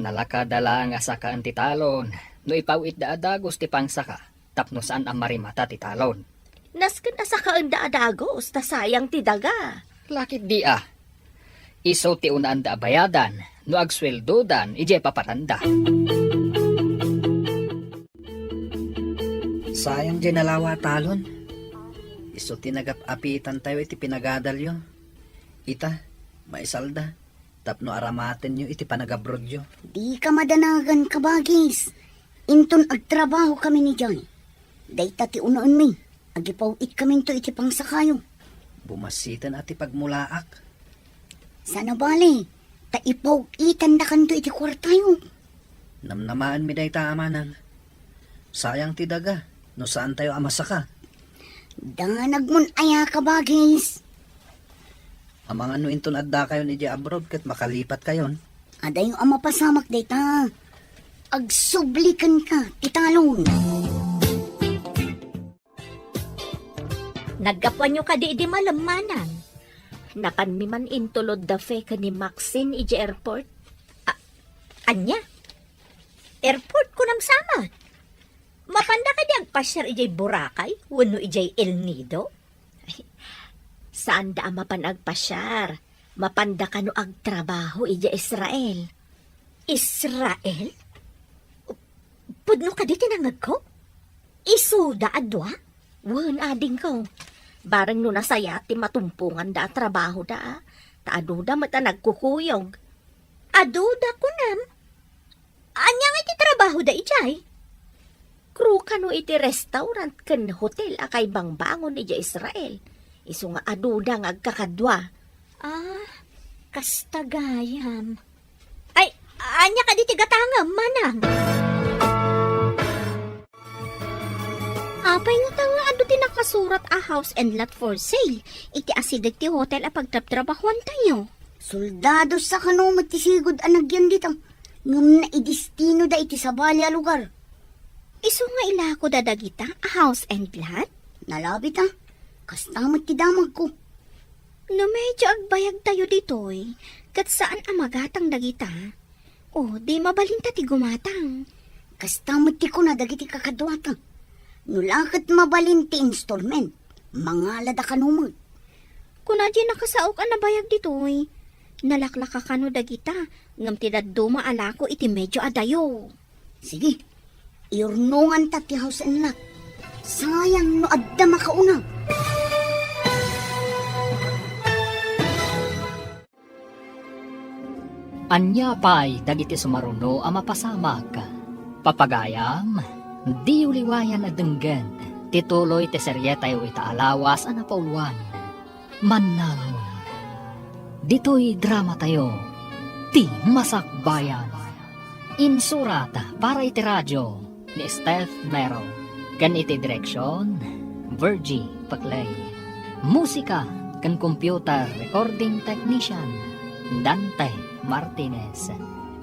Nalakada laeng a sakaen ti talon no ipaw-itda a dagus ti pangsaka tapno saan a marimata ti talon. Nasken a sakaenda a dagus ta sayang ti daga. Lakit di a. Isu ti unaanda a bayadan no agsueldodan idiay papatanda. Sayang diay nalawa a talon. Isu ti nagap-apitantayo iti pinagadalyo. Ita, maisalda tapno aramatenyo iti panagabrodyo. Dika madanagan, kabagis. Inton agtrabaho kami ni Joy, dayta ti unaenmi. Agipaw-itkaminto iti pangsakayo. Bumassiten a ti pagmulaak. Saan a bale, ta ipaw-itandakanto iti kuartayo. Namnamaenmi dayta, amanang. Sayang ti daga no saantayo a masaka. Danagmon aya, kabagis. Amangan no inton addakayon idiay abroad ket makalipatkayon. Adayo a mapasamak dayta. Agsubli kenka ti talon. Naggapuanyo kadi idi malem, manang? Napanmi man intulod da Fe ken ni Maxine idiay airport. A-, ania? Airport, kunam sama? Mapanda kadi agpasiar idiay Boracay wenno idiay El Nido? Ay, saanda a mapan agpasiar. Mapanda kano agtrabaho idiay Israel. Israel? Pudno kadi ti nangngegko? Isuda a dua? Wen, adingko. Bareng no nasayaat ti matumponganda a trabahoda, a. Ta aduda met a nagkukuyog. Aduda, kunam? Ania nga iti trabahoda idiay? Crew kano iti restaurant ken hotel a kaibangbangon idiay Israel. Isu nga aduda nga agkakadua. Ah, kasta gayam. Ay, ania kadi ti gatangem, manang? Apay ngata nga adu ti nakasurat a house and lot for sale iti asideg ti hotel a pagtrabtrabahuantayo? Soldado sa kano met ti sigud a nagyan dita, ngem naidestinoda iti sabali a lugar. Isu nga ilakoda dagita a house and lot? Nalabita. Kasta met ti damagko. No medyo agbayagtayo ditoy, ket saan a magatang dagita, o di mabalinta ti gumatang. Kasta met ti kuna dagiti kakaduata. No la ket mabalin ti installment, mangalada kano met. Kuna diay nakasaok a nabayag ditoy. Nalaklaka kano dagita, ngem ti dadduma a lako iti medyo adayo. Sige, iurnonganta ti house and lot. Sayang no adda makauna. Ania pay dagiti sumaruno a mapasamak? Papagayam, diyo liwayan a denggen ti tuloy ti serietayo ita a lawas a napauluan, Mannangon. Ditoy dramatayo, Ti Masakbayan. Insurat para iti radio ni Steph Mero, ken iti direksion, Virgie Paclay. Musika ken computer recording technician, Dante Martinez.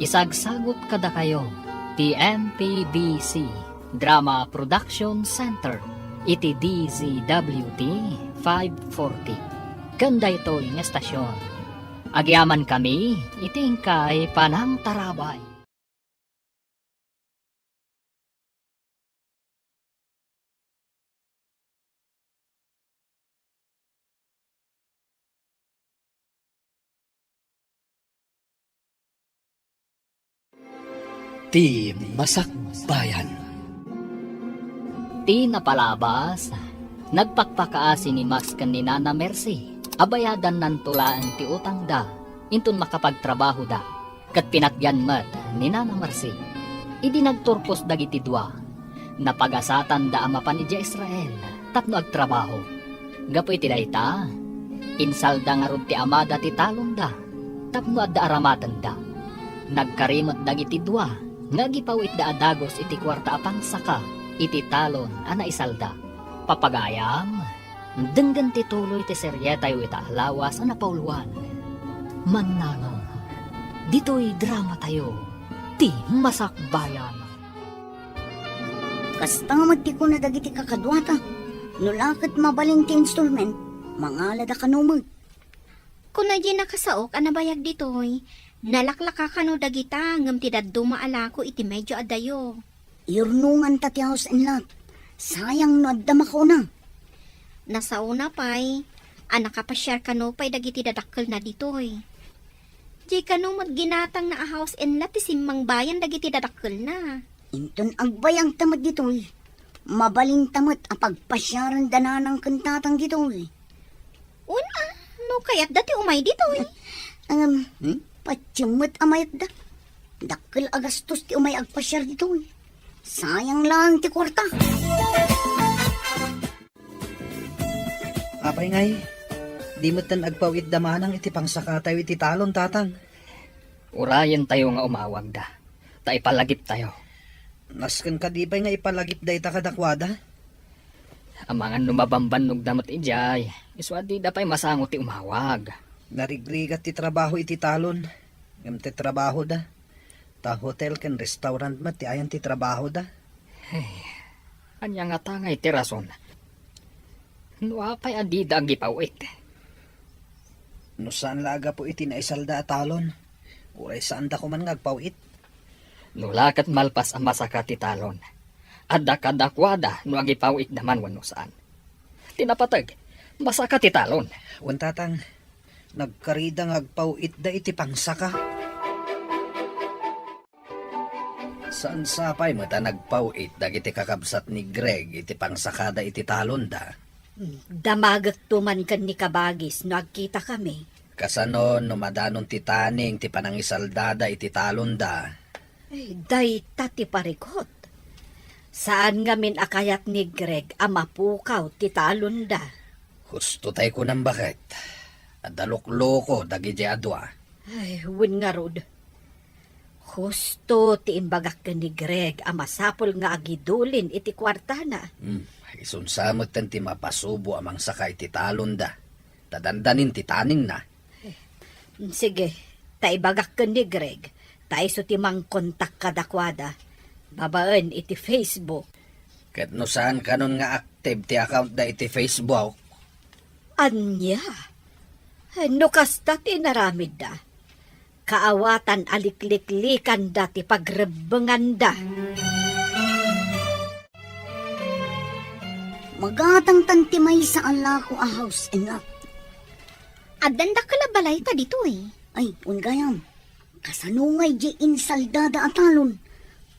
Isagsagut kadakayo ti M P B C Drama Production Center iti D Z W T five forty. Ken daytoy nga estasion, agyamankami iti inkay panangtarabay. Ti Masakbayan. Ti napalabas, nagpakpakaasi ni Max ken ni Nana Mercy a bayadannanto laeng ti utangda inton makapagtrabahoda. Ket pinatgan met ni Nana Mercy. Idi nagturpos dagiti dua, napagasatanda a mapan idiay Israel tapno agtrabaho. Gapu iti dayta, insalda ngarud ti amada ti talonda tapno adda aramatenda. Nagkari met dagiti dua nga agipawitda a dagus iti kuarta a pangsaka iti talon a naisalda. Papagayam, denggen ti tuloy ti serietayo ita a lawas a napauluan. Mannangon, ditoy dramatayo, Ti Masakbayan. Kasta met ti kuna dagiti kakaduata, no la ket mabalin ti installment, mangalada kano met. Kuna diay nakasaok a nabayag ditoy, nalaklaka kano dagita ngem ti dadduma a lako iti medyo adayo. Iurnonganta ti house and lot. Sayang no adda makauna. Nasaona pay a nakapasiar kano pay dagiti dadakkelna ditoy. Diay kano met ginatangna a house and lot ti simmangbayan dagiti dadakkelna. Inton agbayagta met ditoy, mabalinta met a pagpasiarenda nanang ken tatang ditoy. Wen a, no kayatda ti umay ditoy. Ngem, hmm? Patiem met a mayatda. Dakkel a gastos ti umay agpasiar ditoy. Sayang laeng ti kuarta. Apay ngay, di metten agpaw-itda manang iti pangsakatayo iti talon, tatang? Urayentayo nga umawagda, ta ipalagiptayo. Nasken kadi pay nga ipalagip dayta kadakuada? Amangan no mabambannogda met idiay, isu a dida pay masango ti umawag. Narigrigat ti trabaho iti talon, ngem ti trabahoda, ta hotel ken restaurant met ti ayan ti trabahoda. Hey, ania ngata ngay ti rason? No apay a dida agipaw-it? No saan la a gapu iti naisalda a talon, uray saanda koman nga agpaw-it. No la ket malpas a masaka ti talon, adda kadakuada no agipaw-itda man wenno saan. Ti napateg, masaka ti talon. Wen, tatang, nagkarida nga agpaw-itda iti pangsaka. Saan sapay met a nagpaw-it dagiti kakabsat ni Greg iti pangsakada iti talonda? Damagekto man ken ni Kabagis no agkitakami. Kasano no madanon ti taning ti panangisaldada iti talonda? Ay, dayta ti parikut. Saan ngamin a kayat ni Greg a mapukaw ti talonda. Husto tay kunam, baket. Adda lukloko dagidiay a dua. Ay, wen ngarud. Husto ti imbagak ken ni Greg a masapul nga agidulin iti kuartana. Hmm. Isunsa metten ti mapasubo a mangsaka iti talonda, ta dandanin ti taningna. Sige, ta ibagak ken ni Greg, ta isu ti mangkontak kadakuada, babaen iti Facebook. Ket no saan kanon nga active ti accountda iti Facebook? Ania? No kasta ti inaramidda, kaawatan a likliklikanda ti pagrebbenganda. Magatangtan ti maysa a lako a house and lot. Addan dakkel a balay ta ditoy. Ay, wen gayam. Kasano ngay di insaldada a talon?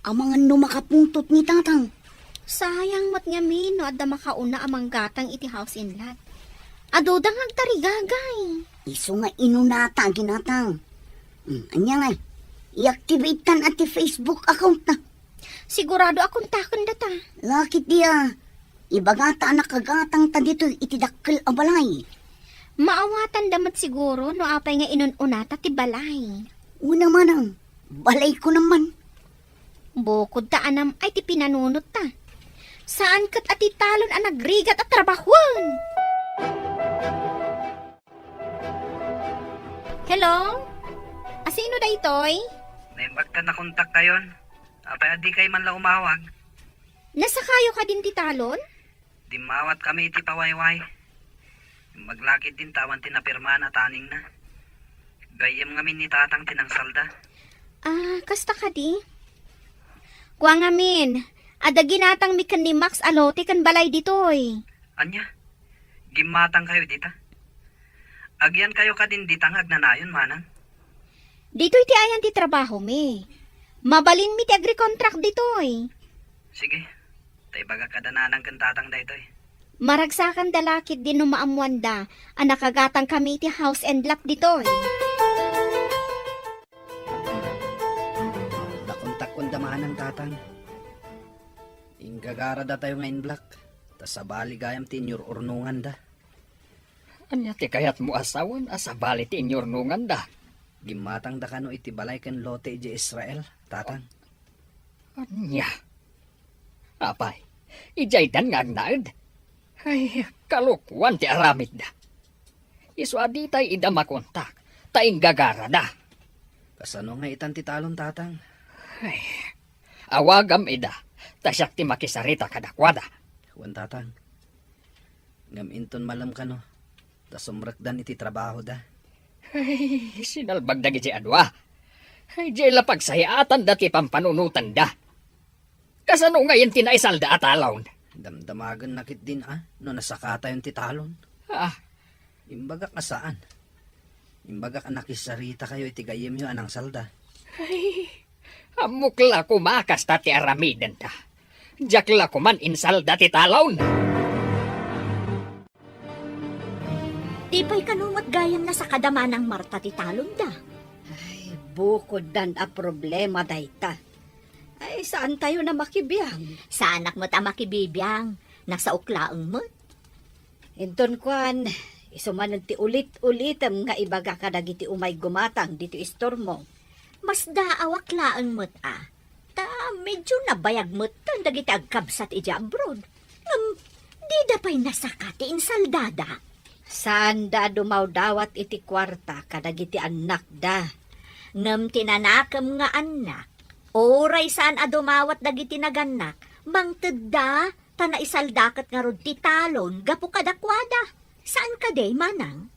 Amangan no makapungtot ni tatang. Sayang met ngamin no adda makauna a manggatang iti house and lot. Aduda nga agtarigagay. Isu nga inunata a ginatang. Hmm, ania ngay? I-activate-tan a ti Facebook account na. Sigurado a kontaken data. Lakit dia. Ibagata a nakagatang ta ditoy iti dakkel a balay. Maawatan da met siguro no apay nga inun-unata ti balay. Una manang, balay ko naman. Bukod ta anam ay ti pinanunot ta. Saan ket a ti talon a nagrigat a trabahuan. Hello? Asino daytoy? Naimbag ta nakontak kayon. Apay a dikay man la umawag? Nasakayo kadin ti talon? Dimmawat kami iti pawayway. Imbag lakit din ta awan ti napirmaan a taningna. Gayyem ngamin ni tatang ti nangsalda. Ah, kasta kadi? Kua ngamin, adda ginatangmi ken ni Max a lote ken balay ditoy. Ania? Gimmatangkayo dita? Agiankayo kadin dita nga agnanayon, manang? Ditoy ti ayan ti trabahomi. Mabalinmi ti agricontract ditoy. Sige, ta ibagak kada nanang ken tatang daytoy. Maragsakanda lakit din no maammoanda a nakagatang kami iti house and lot ditoy. Nakontak kunda manang tatang. Inggagarada tayo nga inblak, ta sabali gayam ti inur-urnonganda. Ania ti kayatmo a sawen a sabali ti inurnonganda? Gimmatangda kano iti balay ken lote idiay Israel, tatang. Ania? Apay, idiaydan nga agnaed? Ay, kalokuan ti aramidda. Isu a ditay ida makontak, ta inggagarada. Kasano nga itan ti talon, tatang? Ay, awagam ida, ta siak ti makisarita kadakuada. Wen, tatang. Ngem inton malem kano, ta sumrekdan iti trabahoda. Ay, sinalbag dagiti adua. Ay, diay la pagsayaatanda ti pampanunotanda. Kasano ngayen ti naisalda a talon? Damdamagenna ketdin a no nasakatayon ti talon. Ah. Imbagak a saan. Imbagak a nakisarita kayo iti gayyemyo a nangsalda. Ay, ammok la koma a kasta ti aramidenda. Diak la koman insalda ti talon. Di pay kano met gayam nasakada manang Marta ti talonda? Ay, bukoddan a problema dayta. Ay, saan tayo na makibiang? Saanak met a makibibiang. Nasaok laeng met. Inton kuan, isu manen ti ulit-ulitem nga ibaga kadagiti umay gumatang ditoy istormo. Masdaawak laeng met a. Ta medyo nabayag metten dagiti agkabsat idiay abroad. Ngem, dida pay nasaka ti insaldada. Saanda a dumawdawat iti kuarta kadagiti annakda. Ngem ti nanakem nga annak, uray saan a dumawat dagiti nagannak, mangtedda ta naisalda ket ngarud ti talon gapu kadakuada. Saan kadi, manang?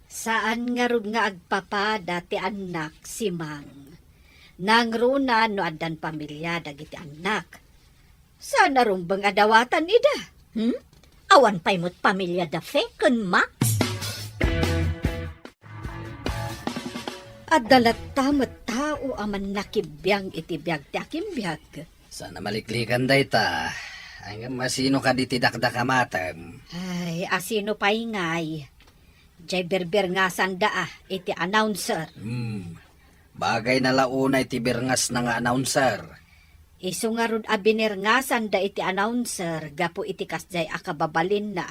Saan ngarud nga agpapada ti annak, Simang. Nangruna no addan pamilia dagiti annak. Saan a rumbeng a dawatan ida? Hmm? Awan pay met pamilia da Fe ken Max? Adda latta met tao a mannakibiang iti biag ti akimbiag. Saan a maliklikan dayta. Ay, ngem asino kadi ti dakdakamatem? Ay, asino pay ngay? Jay berberngasanda a iti announcer. Hmm. Bagay na la unay ti berngasna nga announcer. Isu ngarud a binerngasanda iti announcer gapu iti kasjay a kababalinna.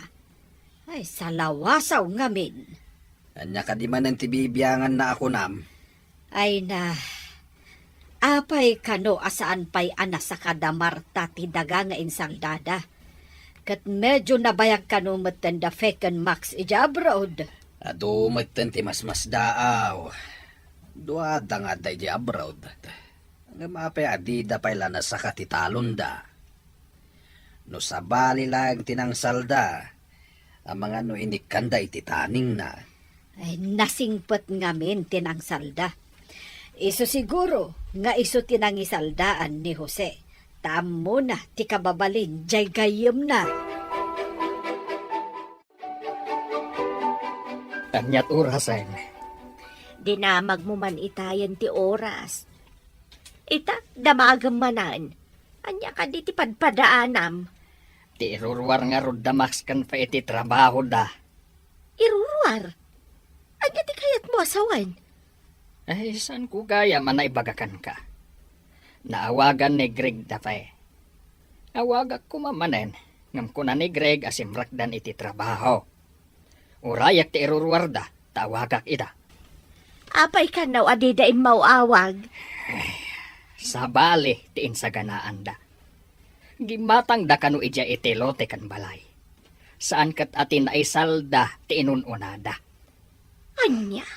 Ay, salawasaw ngamin. Ania kadi manen ti bibianganna a kunam? Ay na, apay kano a saan pay a nasakada Marta ti daga nga insaldada? Ket medyo nabayag kano metten da Fe ken Max idiay abroad. Adu metten ti masmasdaaw. Duada nga adda idiay abroad. Ngem apay a dida pay la nasaka ti talonda? No sabali laeng ti nangsalda, amangan no inikkanda iti taningna. Ay, nasingpet ngamin ti nangsalda. Isu siguro nga isu ti nangisaldaan ni Jose. Ta ammona ti kababalin jay gayyemna. Aniat orasen? Dinamagmo man itayen ti oras. Ita, damagem manen. Ania kadi ti padpadaanam? Ti iruruar ngarud da Max ken Fe iti trabahoda. Iruruar? Ania ti kayatmo a sawen? Ay, saanko gayam a naibaga kenka. Naawagan ni Greg da Fe. Awagak koma manen, ngem kuna ni Greg a simrekdan iti trabaho. Urayek ti iruruarda, ta awagak ida. Apay kano a dida immaw-awag? Sabali ti insaganaanda. Gimmatangda kano idiay iti lote ken balay. Saan ket a ti naisalda ti inun-unada. Ania?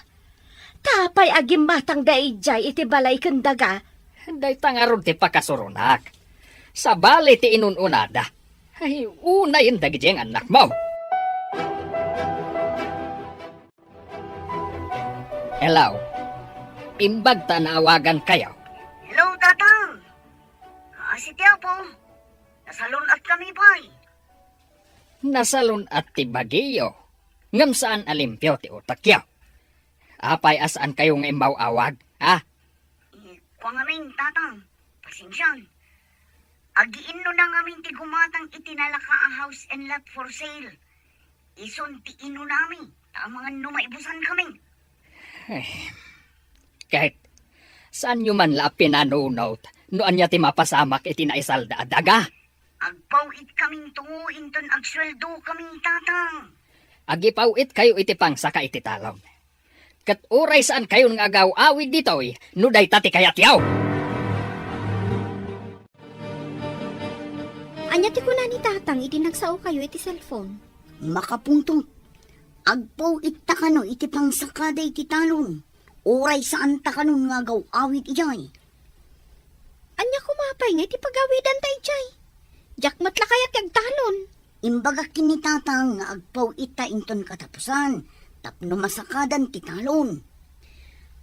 Ta apay a gimmatangda idiay iti balay ken daga? Dayta ngarud ti pakasuronak. Sabali ti inun-unada. Ay, unayen dagiti nga annakmo. Hello. Imbag ta naawagankayo. Hello, Tatang. Asi ti Apo. Nasalun-at kami pay. Nasalun-at ti bagiyo, ngem saan a limpio ti utekyo. Apay a saankayo nga immaw-awag, ha? Eh, kua ngamin, Tatang. Pasensian. Agiinnuna ngamin ti gumatang iti nalaka a house and lot for sale. Isun ti inunami, ta amangan no maibusan kami. Eh, ket, saanyo man la a pinanunot no ania ti mapasamak iti naisalda a daga? Agpaw-it kaminto inton agsueldo kami, Tatang. Agipaw-itkayo iti pangsaka iti talon. Ket uray saankayon nga agaw-awid ditoy no dayta ti kayatyo. Ania ti kuna ni Tatang idi nagsaokayo iti cellphone? Makapungtot. Agpaw-itta kano iti pangsakada iti talon. Uray saanta kanon nga agaw-awid idiay. Ania koma pay nga iti pagawidanta idiay? Diak met la kayat ti agtalon. Imbagak ken ni Tatang nga agpaw-itta inton katapusan tapno masakadan ti talon.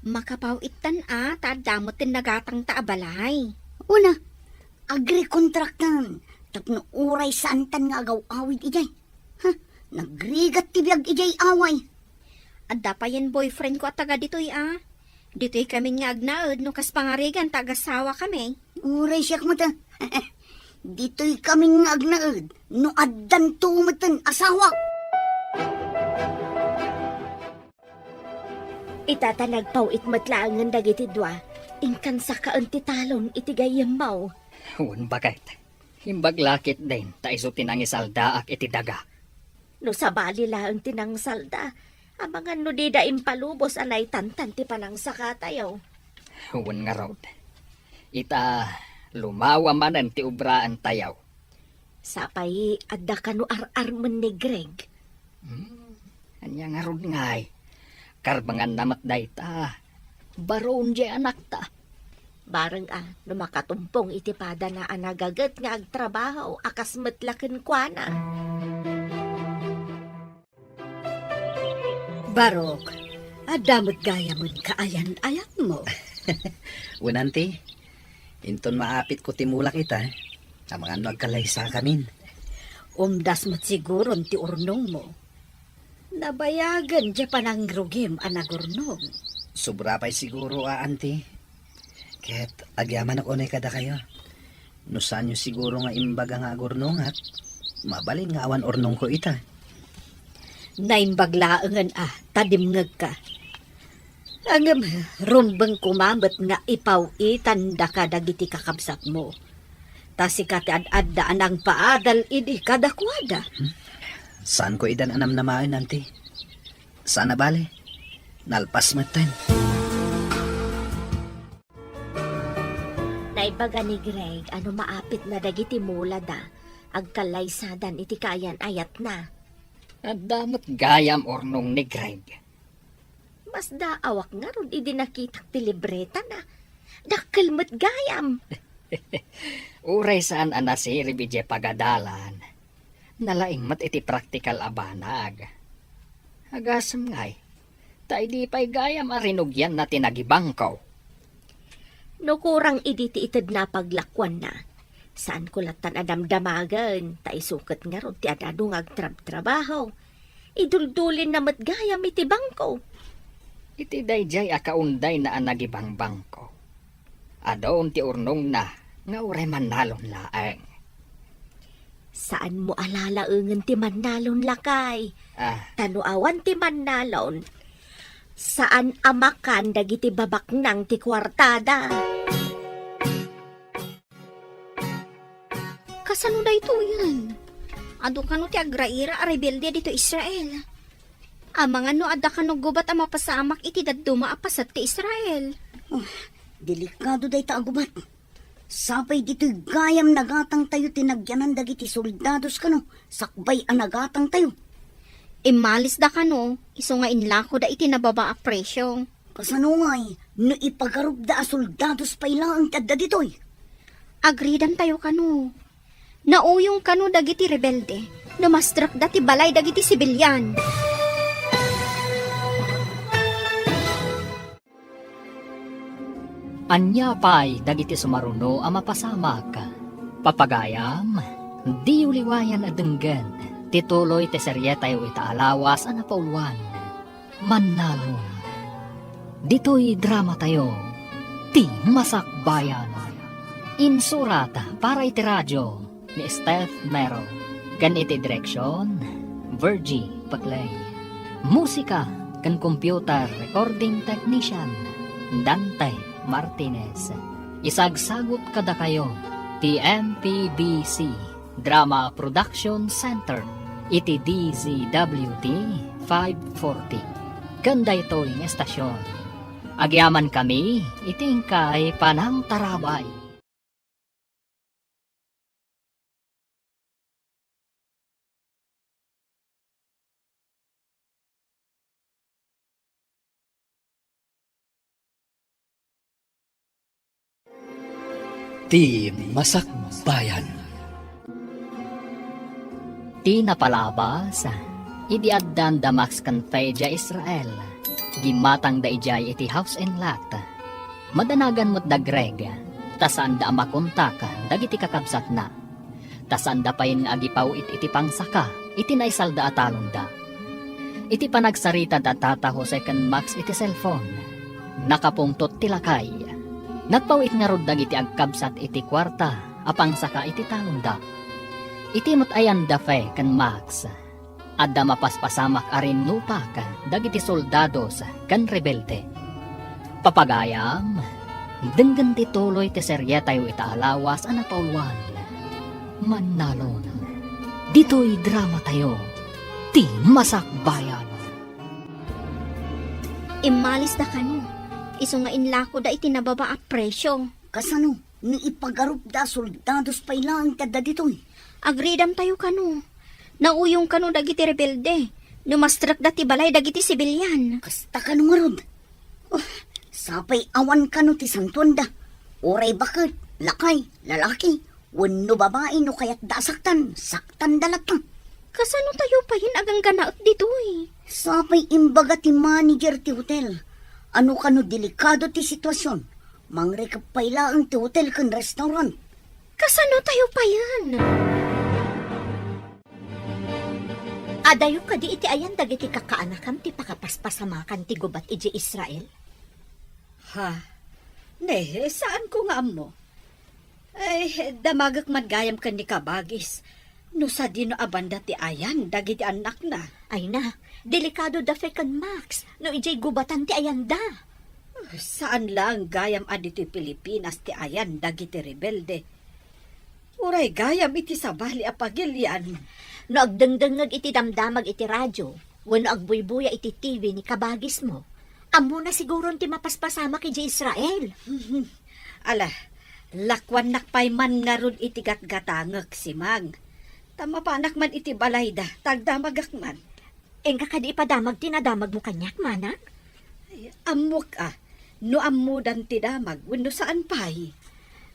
Makapaw-ittan a, ta adda met ti nagatangta a balay. Una, agrekontraktan tapno uray saantan nga agaw-awid idiay. Ha, nagrigat ti biag idiay away. Adda payen boyfriend ko a taga ditoy a. Ditoy kamin nga agnaed no kas pangarigan ta agasawa kami. Uray siak met a. Ditoy kamin nga agnaed no addanto meten asawa. Ita ta nagpaw-it met laengen dagiti dua, inkan sakaen ti talon iti gayyemmo. Wen baket. Imbag la ketdin ta isu ti nangisaldaak iti daga. No sabali laeng ti nangsalda, amangan no dida impalubos a naitantan ti panangsakatayo. Wen ngarud, ita lumawa manen ti obraentayo. Sapay adda kano ar-armen ni Greg. Hmm, ania ngarud ngay? Karbenganna met dayta. Baron diay anakta. Bareng a, no makatumpong iti padana a nagaget nga agtrabaho a kas met la kenkuana. Barok, adda met gayamen kaayan-ayanmo. Wen, anti, inton maapitko ti mulak ita, amangan no agkalaysakamin. Umdas met siguron ti urnongmo. Nabayagen diay panangrugim a nagurnong. Sobra pay siguro a, anti. Ket agyamanak unay kadakayo. No saanyo siguro nga imbaga nga agurnongak, mabalin nga awan urnongko ita. Naimbag laengen a ta dimngegka. Ngem rumbeng koma met nga ipaw-itandaka dagiti kakabsatmo. Ta sika ti ad-adda a nangpaadal idi kadakuada. Hmm? Saanko idan a namnamaen, anti. Saan a bale. Nalpas metten. Naibaga ni Greg a no maapitna dagiti mulada, Agkallaysadan iti kaayan-ayatna. Adda met gayam urnong ni Greg. Masdaawak ngarud idi nakitak ti libretana. Dakkel met gayam. Uray saan a nasirib idiay pagadalan, nalaing met iti praktikal a banag. Agasem ngay, ta idi pay gayam a rinugianna ti nagibangko. No kurang idi ti itedna a paglakuanna, saanko lattan a damdamagen, ta isu ket ngarud ti ad-adu nga agtrabtrabaho. Iduldulinna met gayam iti bangko. Iti daydiay a kaundayna a nagibangbangko, adun ti urnongna nga uray mannalon laeng. Saanmo a lalaengen ti mannalon, lakay. Ah. Ta no awan ti mannalon, saan a makan dagiti babaknang ti kuartada. Kasano daytoyen? Adu kano ti agraira a rebelde ditoy Israel. Amangan no adda kano gubat a mapasamak iti dadduma a paset ti Israel. Oh, delikado dayta a gubat. Sapay ditoy gayam nagatangtayo ti nagyanan dagiti soldados kano, sakbay a nagatangtayo. Immalisda kano, isu nga inlakoda iti nababa a presio. Kasano ngay no ipagarupda a soldados pay laeng ti adda ditoy? Agridantayo kano. Nauyong kano dagiti rebelde no mastrekda ti balay dagiti sibilian. Ania pay dagiti sumaruno a mapasamak? Papagayam, diyo liwayan a denggen ti tuloy ti serietayo ita a lawas a napauluan. Mannalon. Ditoy dramatayo, Ti Masakbayan. Insurat para iti radio ni Steph Mero, ken iti direksion, Virgie Paclay. Musika ken computer recording technician, Dante Martinez. Isagsagut kadakayo ti M P B C Drama Production Center iti D Z W T five forty. Ken daytoy nga estasion, agyamankami iti inkay panangtarabay. Ti Masakbayan. Ti napalabas, idi addan da Max ken Fe idiay Israel, gimmatangda idiay iti house and lot. Madanagan met da Greg, ta saanda a makontak dagiti kakabsatna. Ta saanda payen nga agipawit iti pangsaka iti naisalda a talonda. Iti panagsarita da Tata Jose ken Max iti cellphone, nakapungtot ti lakay. Nagpawit ngarud dagiti agkabsat iti kuarta a pangsaka iti talonda. Iti met ayan da Fe ken Max, adda mapaspasamak a rinnupak dagiti soldados ken rebelde. Papagayam, denggen ti tuloy ti serietayo ita a lawas a napauluan. Mannalon. Ditoy dramatayo, Ti Masakbayan. Immalisda kano, isu nga inlakoda iti nababa a presio. Kasano? No ipagarupda a soldados pay laeng ti adda ditoy. Agridamtayo kano. Nauyong kano dagiti rebelde no mastrekda ti balay dagiti sibilian. Kasta kano ngarud. Oh, sapay awan kano ti santuanda. Uray baket, lakay, lalaki, wenno babai no kayatda a saktan, saktanda latta. Kasano tayo payen a gangganaet ditoy? Sapay imbaga ti manager ti hotel a no kano delikado ti situasion, mangrikep pay laeng ti hotel ken restaurant. Kasano tayo payen? Adayo kadi iti ayan dagiti kakaanakam ti pakapaspasamakan ti gubat idiay Israel? Ha? Ne, saanko nga ammo. Ay, damagek man gayam ken ni Kabagis no sadino a banda ti ayan dagiti annakna. Ay na, delikado da Fe ken Max no idiay gubatan ti ayanda. Saan laeng gayam a ditoy Pilipinas ti ayan dagiti rebelde. Uray gayam iti sabali a pagilian. No agdengdengngeg iti damdamag iti radio, wenno agbuybuya iti T V ni kabagismo, ammona siguron ti mapaspasamak idiay Israel. Ala, lakuannak pay man ngarud iti gatgatangek, Simang. Ta mapanak man iti balayda, ta agdamagak man. Inka kadi ipadamag ti nadamagmo kaniak, manang? Ay, ammok a, no ammodan ti damag, wenno saan pay.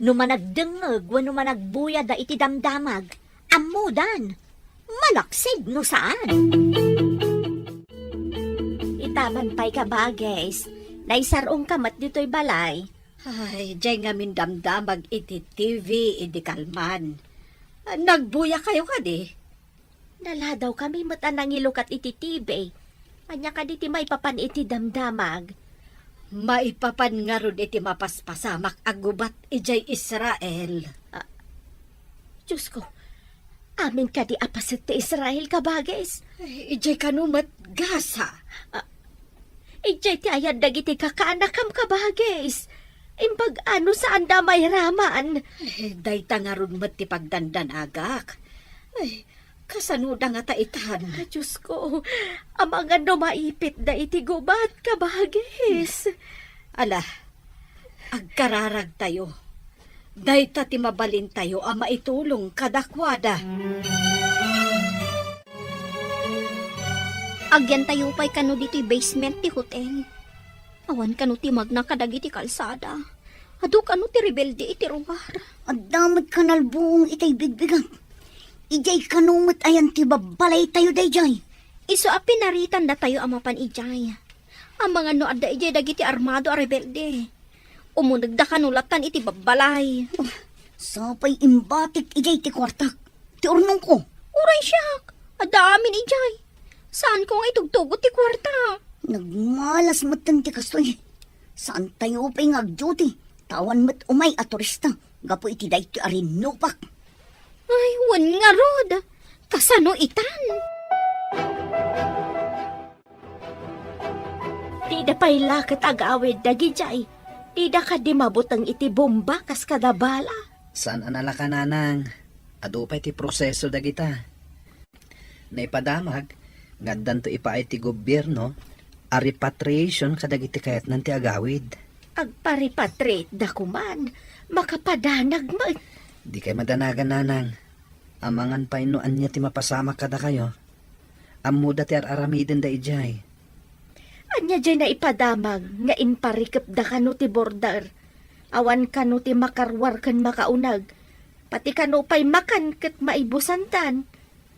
No managdengngeg wenno managbuyada iti damdamag, ammodan. Malaksid no saan. Itaman pay, kabagis, naisar-ongka met ditoy balay. Ay, jay ngamin damdamag iti T V idi kalman. Nagbuyakayo kadi? Naladawkami met a nangilukat iti T V. Ania kadi ti maipapan iti damdamag? Maipapan ngarud iti mapaspasamak a gubat idiay Israel. Ah, Diyos ko, amin kadi a paset ti Israel, kabagis? Ay, idiay kano met Gaza. Ah, Idiay ti ayat dagiti kakaanakam, kabagis. Imbag a no saanda a mairaman. Eh, dayta ngarud met ti pagdandanagak. Ay, kasanoda ngata itan? Ah, Diyos ko, amangan no maipitda iti gubat, kabagis. Ala, agkararagtayo. Dayta ti mabalintayo a maitulong kadakuada. Agyantayo pay kano ditoy basement ti hotel. Awan kano ti magna kadagiti kalsada. Adu kano ti rebelde iti ruar. Adda met kanalbuong itay bigbigak. Idiay kano met ayan ti babbalaytayo daydiay. Isu a pinaritandatayo a mapan idiay. Amangan no adda idiay dagiti armado a rebelde. Umunegda kano lattan iti babbalay. Oh, sapay imbatik idiay ti kuartak. Ti urnongko. Uray siak, adda amin idiay. Saanko nga itugtugot ti kuarta. Nagmalas metten ti kastoy. Saantayo pay nga agduty, ta awan met umay a turista gapu iti daytoy a rinnupak. Ay, wen ngarud, kasano itan? Dida pay la ket agawid dagidiay. Dida kadi mabuteng iti bomba kas kada bala. Saan a nalaka, nanang. Adu pay ti proseso dagita. Naipadamag nga addanto ipaay ti gobierno a repatriation kadagiti kayatnan ti agawid. Agpa-repatriate da koman, makapadanag met. Dikay madanagan, nanang. Amangan pay no ania ti mapasamak kadakayo. Ammoda ti ar-aramidenda idiay. Ania diay naipadamag nga imparikepda kano ti border? Awan kano ti makaruar ken makauneg. Pati kano pay makan ket maibusandan.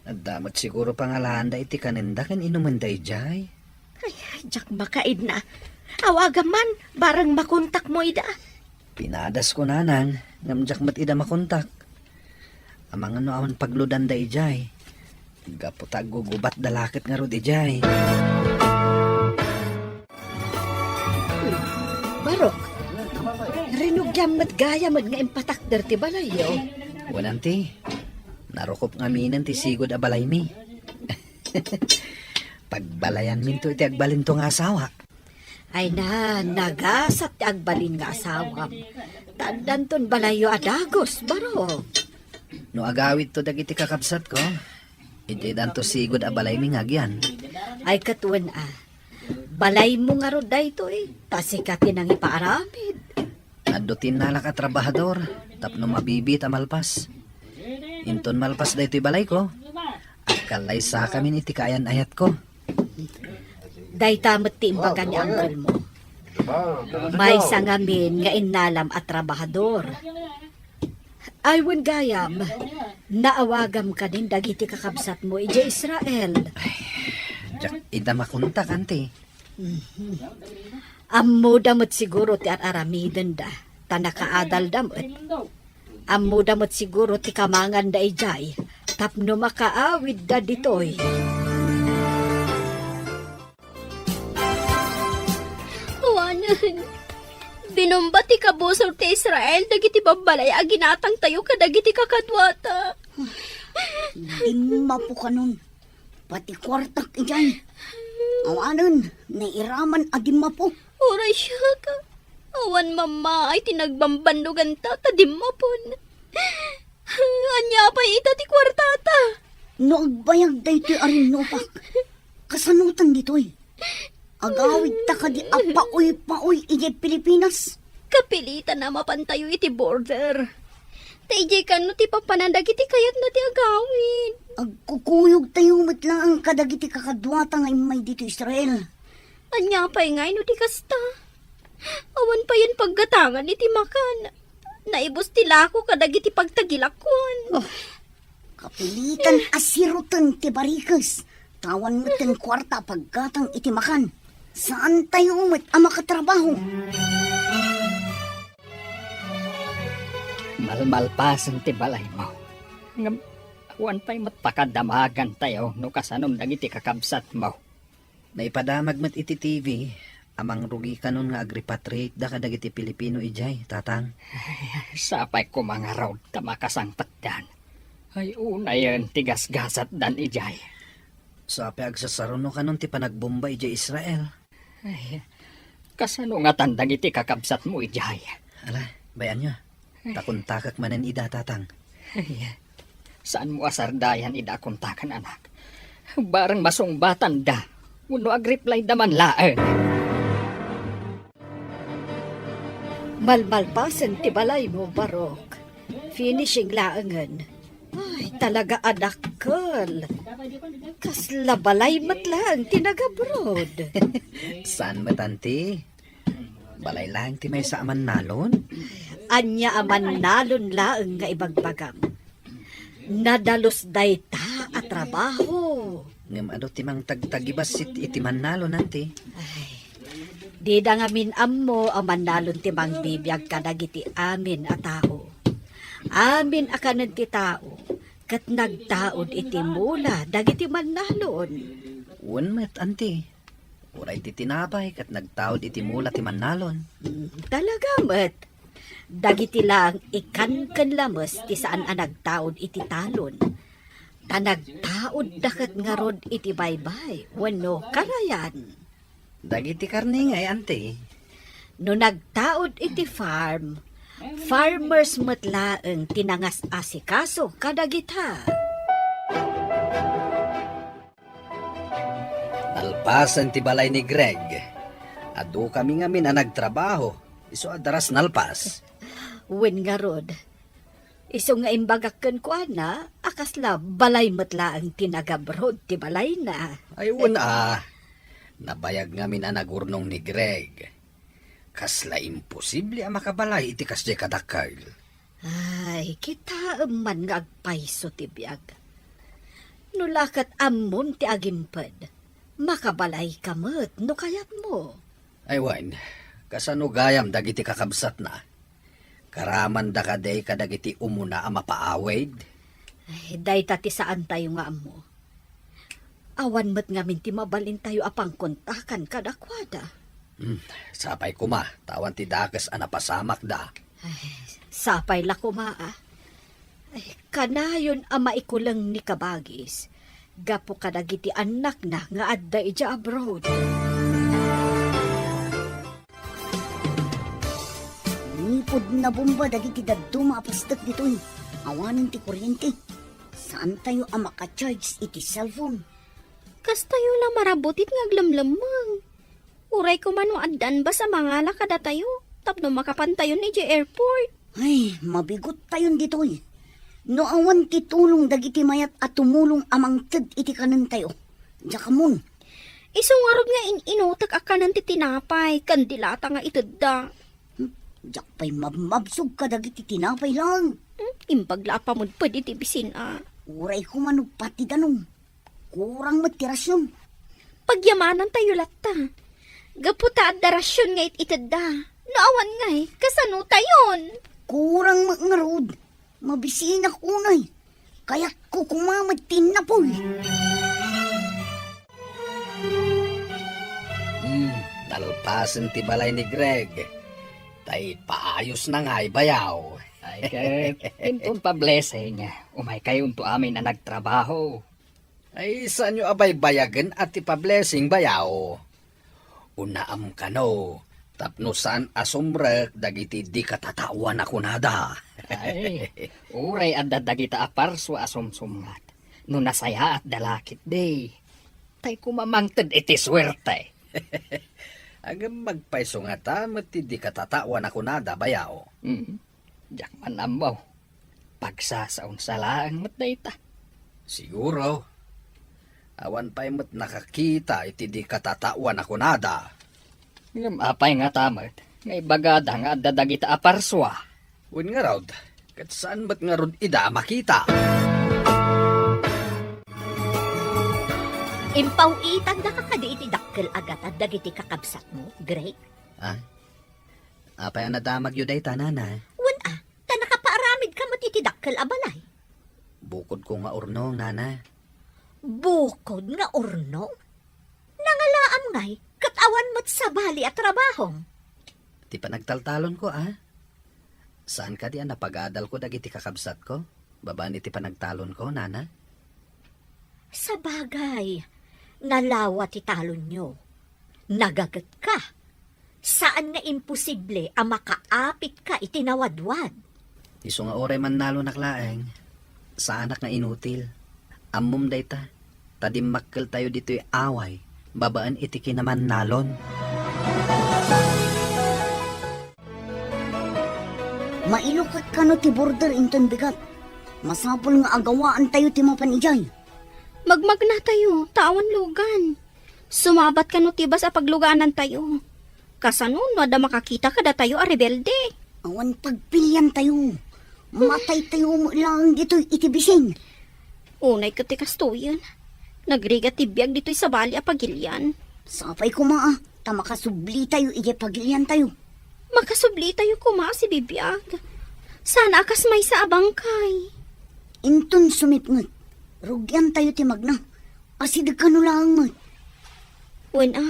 Adda met siguro pangalaanda iti kanenda ken inumenda idiay. Ay, diak makaidna. Awagam man, bareng makontakmo ida. Pinadasko, nanang, ngem diak met ida makontak. Amangan no awan pagludanda idiay. Gapu ta aggugubatda la ket ngarud idiay. Barok, rinugiam met gayam nga impatakder ti balayyo. Wen, anti, narukop ngaminen ti sigud a balaymi. Pagbalayanminto iti agbalinto nga asawa. Ay na, nagasat ti agbalin nga asawam. Ta addanton balayyo a dagus, barok. No agawidto dagiti kakabsatko, idiay danto sigud a balaymi nga agyan. Ay, ket wen a, balaymo ngarud daytoy, ta sika ti nangipaaramid. Adu ti innalak a trabahador tapno mabibiit a malpas. Inton malpas daytoy balayko, agkallaysakamin iti kaayan-ayatko. Dayta met ti imbaga ni angkelmo. Maysa ngamin nga innalam a trabahador. Ay, wen gayam, naawagam kadin dagiti kakabsatmo idiay Israel. Ay, diak ida makontak, anti. Mhm. Ammoda met siguro ti ar-aramidenda, ta nakaadalda met. Ammoda met siguro ti kamanganda idiay, tapno makaawidda ditoy. Awanen, binumba ti kabusor ti Israel dagiti babbalay a ginatangtayo kadagiti kakaduata. Dimmapo kanon. Pati kuartak idiay. Awanen, nairaman a dimmapo. Uray siak, awan mammaay ti nagbambannoganta ta dimmapon. Ania pay ita ti kuartata? No agbayag daytoy a rinnupak, kasanotan ditoy? Agawidta kadi a paoy-paoy idiay Pilipinas? Kapilitan a mapantayo iti border. Ta idiay kano ti papanan dagiti kayatna ti agawid. Agkukuyogtayo met laeng kadagiti kakaduata nga immay ditoy Israel. Ania pay ngay no di kasta? Awan payen paggatangan iti makan. Naibus ti lako kadagiti pagtagilakuan. Oh, kapilitan a siroten ti barikes. Tawan met ti kuarta a paggatang iti makan. Saantayo met a makatrabaho. Malmalpasen ti balaymo. Ngem awan pay met pakadamagantayo no kasanon dagiti kakabsatmo. Naipadamag met iti T V a mangrugi kanon nga agrepatriateda kadagiti Pilipino idiay, Tatang. Sapay koma ngarud ta makasangpetdan. Ay, unayen ti gasgasatdan idiay. Sapay agsasaruno kanon ti panagbomba idiay Israel. Ay, kasano ngatan dagiti kakabsatmo idiay? Ala, bay-anyo. Ta kontakek manen ida, Tatang. Ay, saanmo a sardayan ida a kontaken, anak. Bareng masungbatanda wenno agreplayda man laeng. Malmalpasen ti balaymo, Barok. Finishing laengen. Ay, talaga a dakkel. Kasla balay met laeng ti nag-abroad. Saan met, Auntie? Balay laeng ti maysa a mannalon? Ania a mannalon laeng nga ibagbagam? Nadalus dayta a trabaho. Ngem adu ti mangtagtagibassit iti mannalon, Auntie. Ay, dida ngamin ammo a mannalon ti mangbibiag kadagiti amin a tao. Amin a kanen ti tao, ket nagtaud iti mula dagiti mannalon. Wen met, Auntie. Uray ti tinapay ket nagtaud iti mula ti mannalon. Mm, talaga met. Dagiti laeng ikan ken lames ti saan a nagtaud iti talon. Ta nagtaudda ket ngarud iti baybay wenno karayan. Dagiti karne ngay, Auntie? No nagtaud iti farm, farmers met laeng ti nangas-asikaso kadagita. Nalpasen ti balay ni Greg. Adukami ngamin a nagtrabaho. Isu a daras nalpas. Wen ngarud, isu nga imbagak kenkuana a kasla balay met laeng ti nag-abroad ti balayna. Ay, wen a. Nabayag ngamin a nagurnong ni Greg. Kasla imposible a makabalay iti kasdiay kadakkel. Ay, kitaem man nga agpayso ti biag. No la ket ammom ti agimped, makabalayka met no kayatmo. Ay wen, kasano gayam dagiti kakabsatna? Karamanda kadi kadagiti umuna a mapaawid? Ay, dayta ti saantayo nga ammo. Awan met ngamin ti mabalintayo a pangkontakan kadakuada. Hmm, sapay koma, ta awan ti dakes a napasamakda. Ay, sapay la koma, a. Ay, kanayon a maikuleng ni kabagis, gapu kadagiti annakna nga adda idiay abroad. Nipud nabomba dagiti dadduma a pastek ditoy, awanen ti kuryente. Saantayo a maka-charge iti cellphone. Kastayo la marabutit nga aglemlemmeng. Uray koma no addan bas a mangala kadatayo tapno makapantayon idiay airport. Ay, mabigottayon ditoy. No awan ti tulong dagiti mayat a tumulong a mangted iti kanentayo, diak ammon. Isu ngarud nga in-inutek a kanen ti tinapay ken di lata nga itedda. Hmm, diak pay mabmabsog kadagiti tinapay laeng. Hmm, imbag la a pamudped iti bisin a. Uray koma no pati danum. Kurang met ti rasion. Pagyamanantayo latta. Gapu ta adda rasion nga it-itedda. No awan ngay, kasanotayon? Kurang met ngarud. Mabisinak unay. Kayatko koma met ti napoy. Hmm, nalpasen ti balay ni Greg. Tay paayos na ngay, bayaw. Ay, ket, inton pa-blessing, umaykayonto amin a nagtrabaho. Ay, saanyo a baybayagen a ti pa-blessing, bayaw? Unaam kano, tapno saan a sumrek dagiti di katataoan a kunada. Ay, uray adda dagita a parsua a sumsumrek, no nasayaatda la ketdi, tay koma mangted iti suerte. Agem, agpayso ngata met ti di katataoan a kunada, bayaw? Mm. Diak man ammo. Pagsasaonsa laeng met dayta. Siguro, awan pay met nakakita iti di katataoan a kunada. Ngem apay ngata met nga ibagada nga adda dagita a parsua? Wen ngarud, ket saan met ngarud ida a makita? Impaw-itandaka kadi iti dakkel a gatad dagiti kakabsatmo, Greg? Ah? Apay a nadamagyo dayta, Nana? Wen a, ta nakapaaramidka met iti dakkel a balay. Bukodko nga urnong, Nana. Bukod nga urnong? Nangalaam ngay, ket awan met sabali a trabahom. Ti panagtaltalonko, a? Saan kadi a napagadalko dagiti kakabsatko, babaen iti panagtalonko, Nana? Sabagay, nalawa ti talonyo. Nagagetka. Saan nga imposible a makaapitka iti nawadwad. Isu nga uray mannalonak laeng, saanak nga inutil. Ammom dayta, ta dimmakkeltayo ditoy away babaen iti kinamannalon. Mailukat kano ti border inton bigat. Masapul nga agawaantayo ti mapan idiay. Magmagnatayo, ta awan lugan. Sumabat kano ti bas a pagluganantayo. Kasano no adda makakita kadatayo a rebelde? Awan pagpiliantayo. Mataytayo met laeng ditoy iti bisin. Unay ket ti kastoyen. Nagrigat ti biag ditoy sabali a pagilian. Sapay koma, a, ta makasublitayo idiay pagiliantayo. Makasublitayo koma a sibibiag. Saan a kas maysa a bangkay. Inton sumipnget, rugiantayo ti magna. Asideg kano laeng met. Wen a,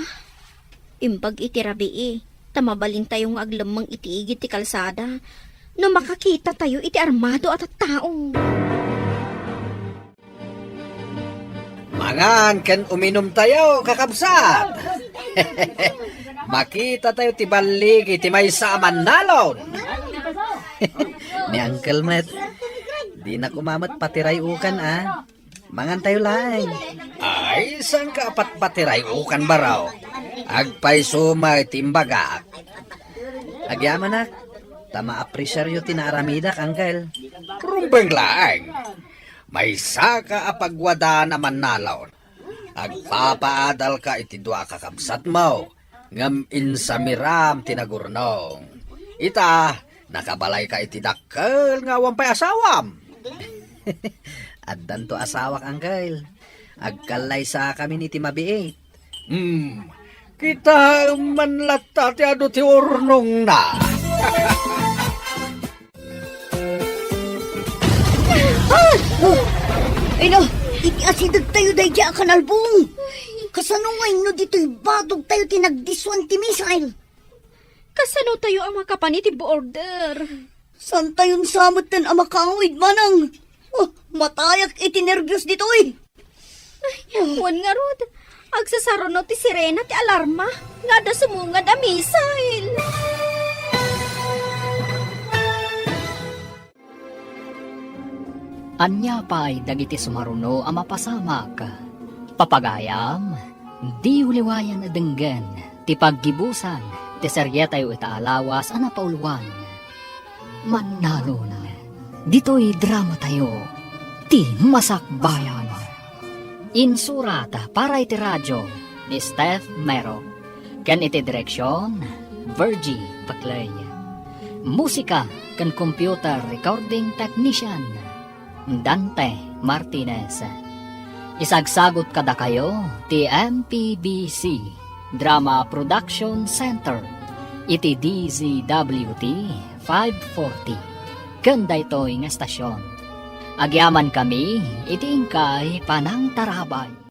imbag iti rabii, ta mabalintayo nga aglemmeng iti igid ti kalsada no makakitatayo iti armado a tattao. Mangan ken uminumtayo, kakabsat! Makitatayo ti balligi ti maysa a mannalon. Ni Uncle met, dina koma met patiray-ukan, a. Mangantayo laeng. Ay, saanka a patpatiray-ukan, baro? Agpayso met ti imbagak. Agyamanak, ta maapresiaryo ti naaramidak, Uncle. Rumbeng laeng. Maysaka a pagwadaan a mannalon. Agpapaadalka iti dua a kakabsatmo, ngem insamiram ti nagurnong. Ita, nakabalayka iti dakkel nga awan pay asawam. Addanto asawak, Uncle. Agkallaysakamin iti mabiit. Hmm, kitaem man latta ti adu ti urnongna. Ah! Oh! Ay, no, iti asidegtayo daydiay a kanalbong. Kasano ngay no ditoy batogtayo ti nagdissuan ti missile? Kasano tayo a makapan iti border? Saan tayon sa metten a makaawid, manang? Oh, matayak iti nerbios ditoy. Ay, wen ngarud, agsasaruno ti sirena ti alarma nga adda sumungad a missile. Ania pay dagiti sumaruno a mapasamak? Papagayam, diyo liwayan a denggen ti paggibusan ti serietayo ita a lawas a napauluan. Mannalon, ditoy dramatayo, ti Masakbayan. Insurat para iti radio ni Steph Mero, ken iti direksion, Virgie Paclay. Musika ken computer recording technician, Dante Martinez. Isagsagut kadakayo ti M P B C Drama Production Center iti D Z W T five forty ken daytoy nga estasion. Agyamankami iti inkay panangtarabay.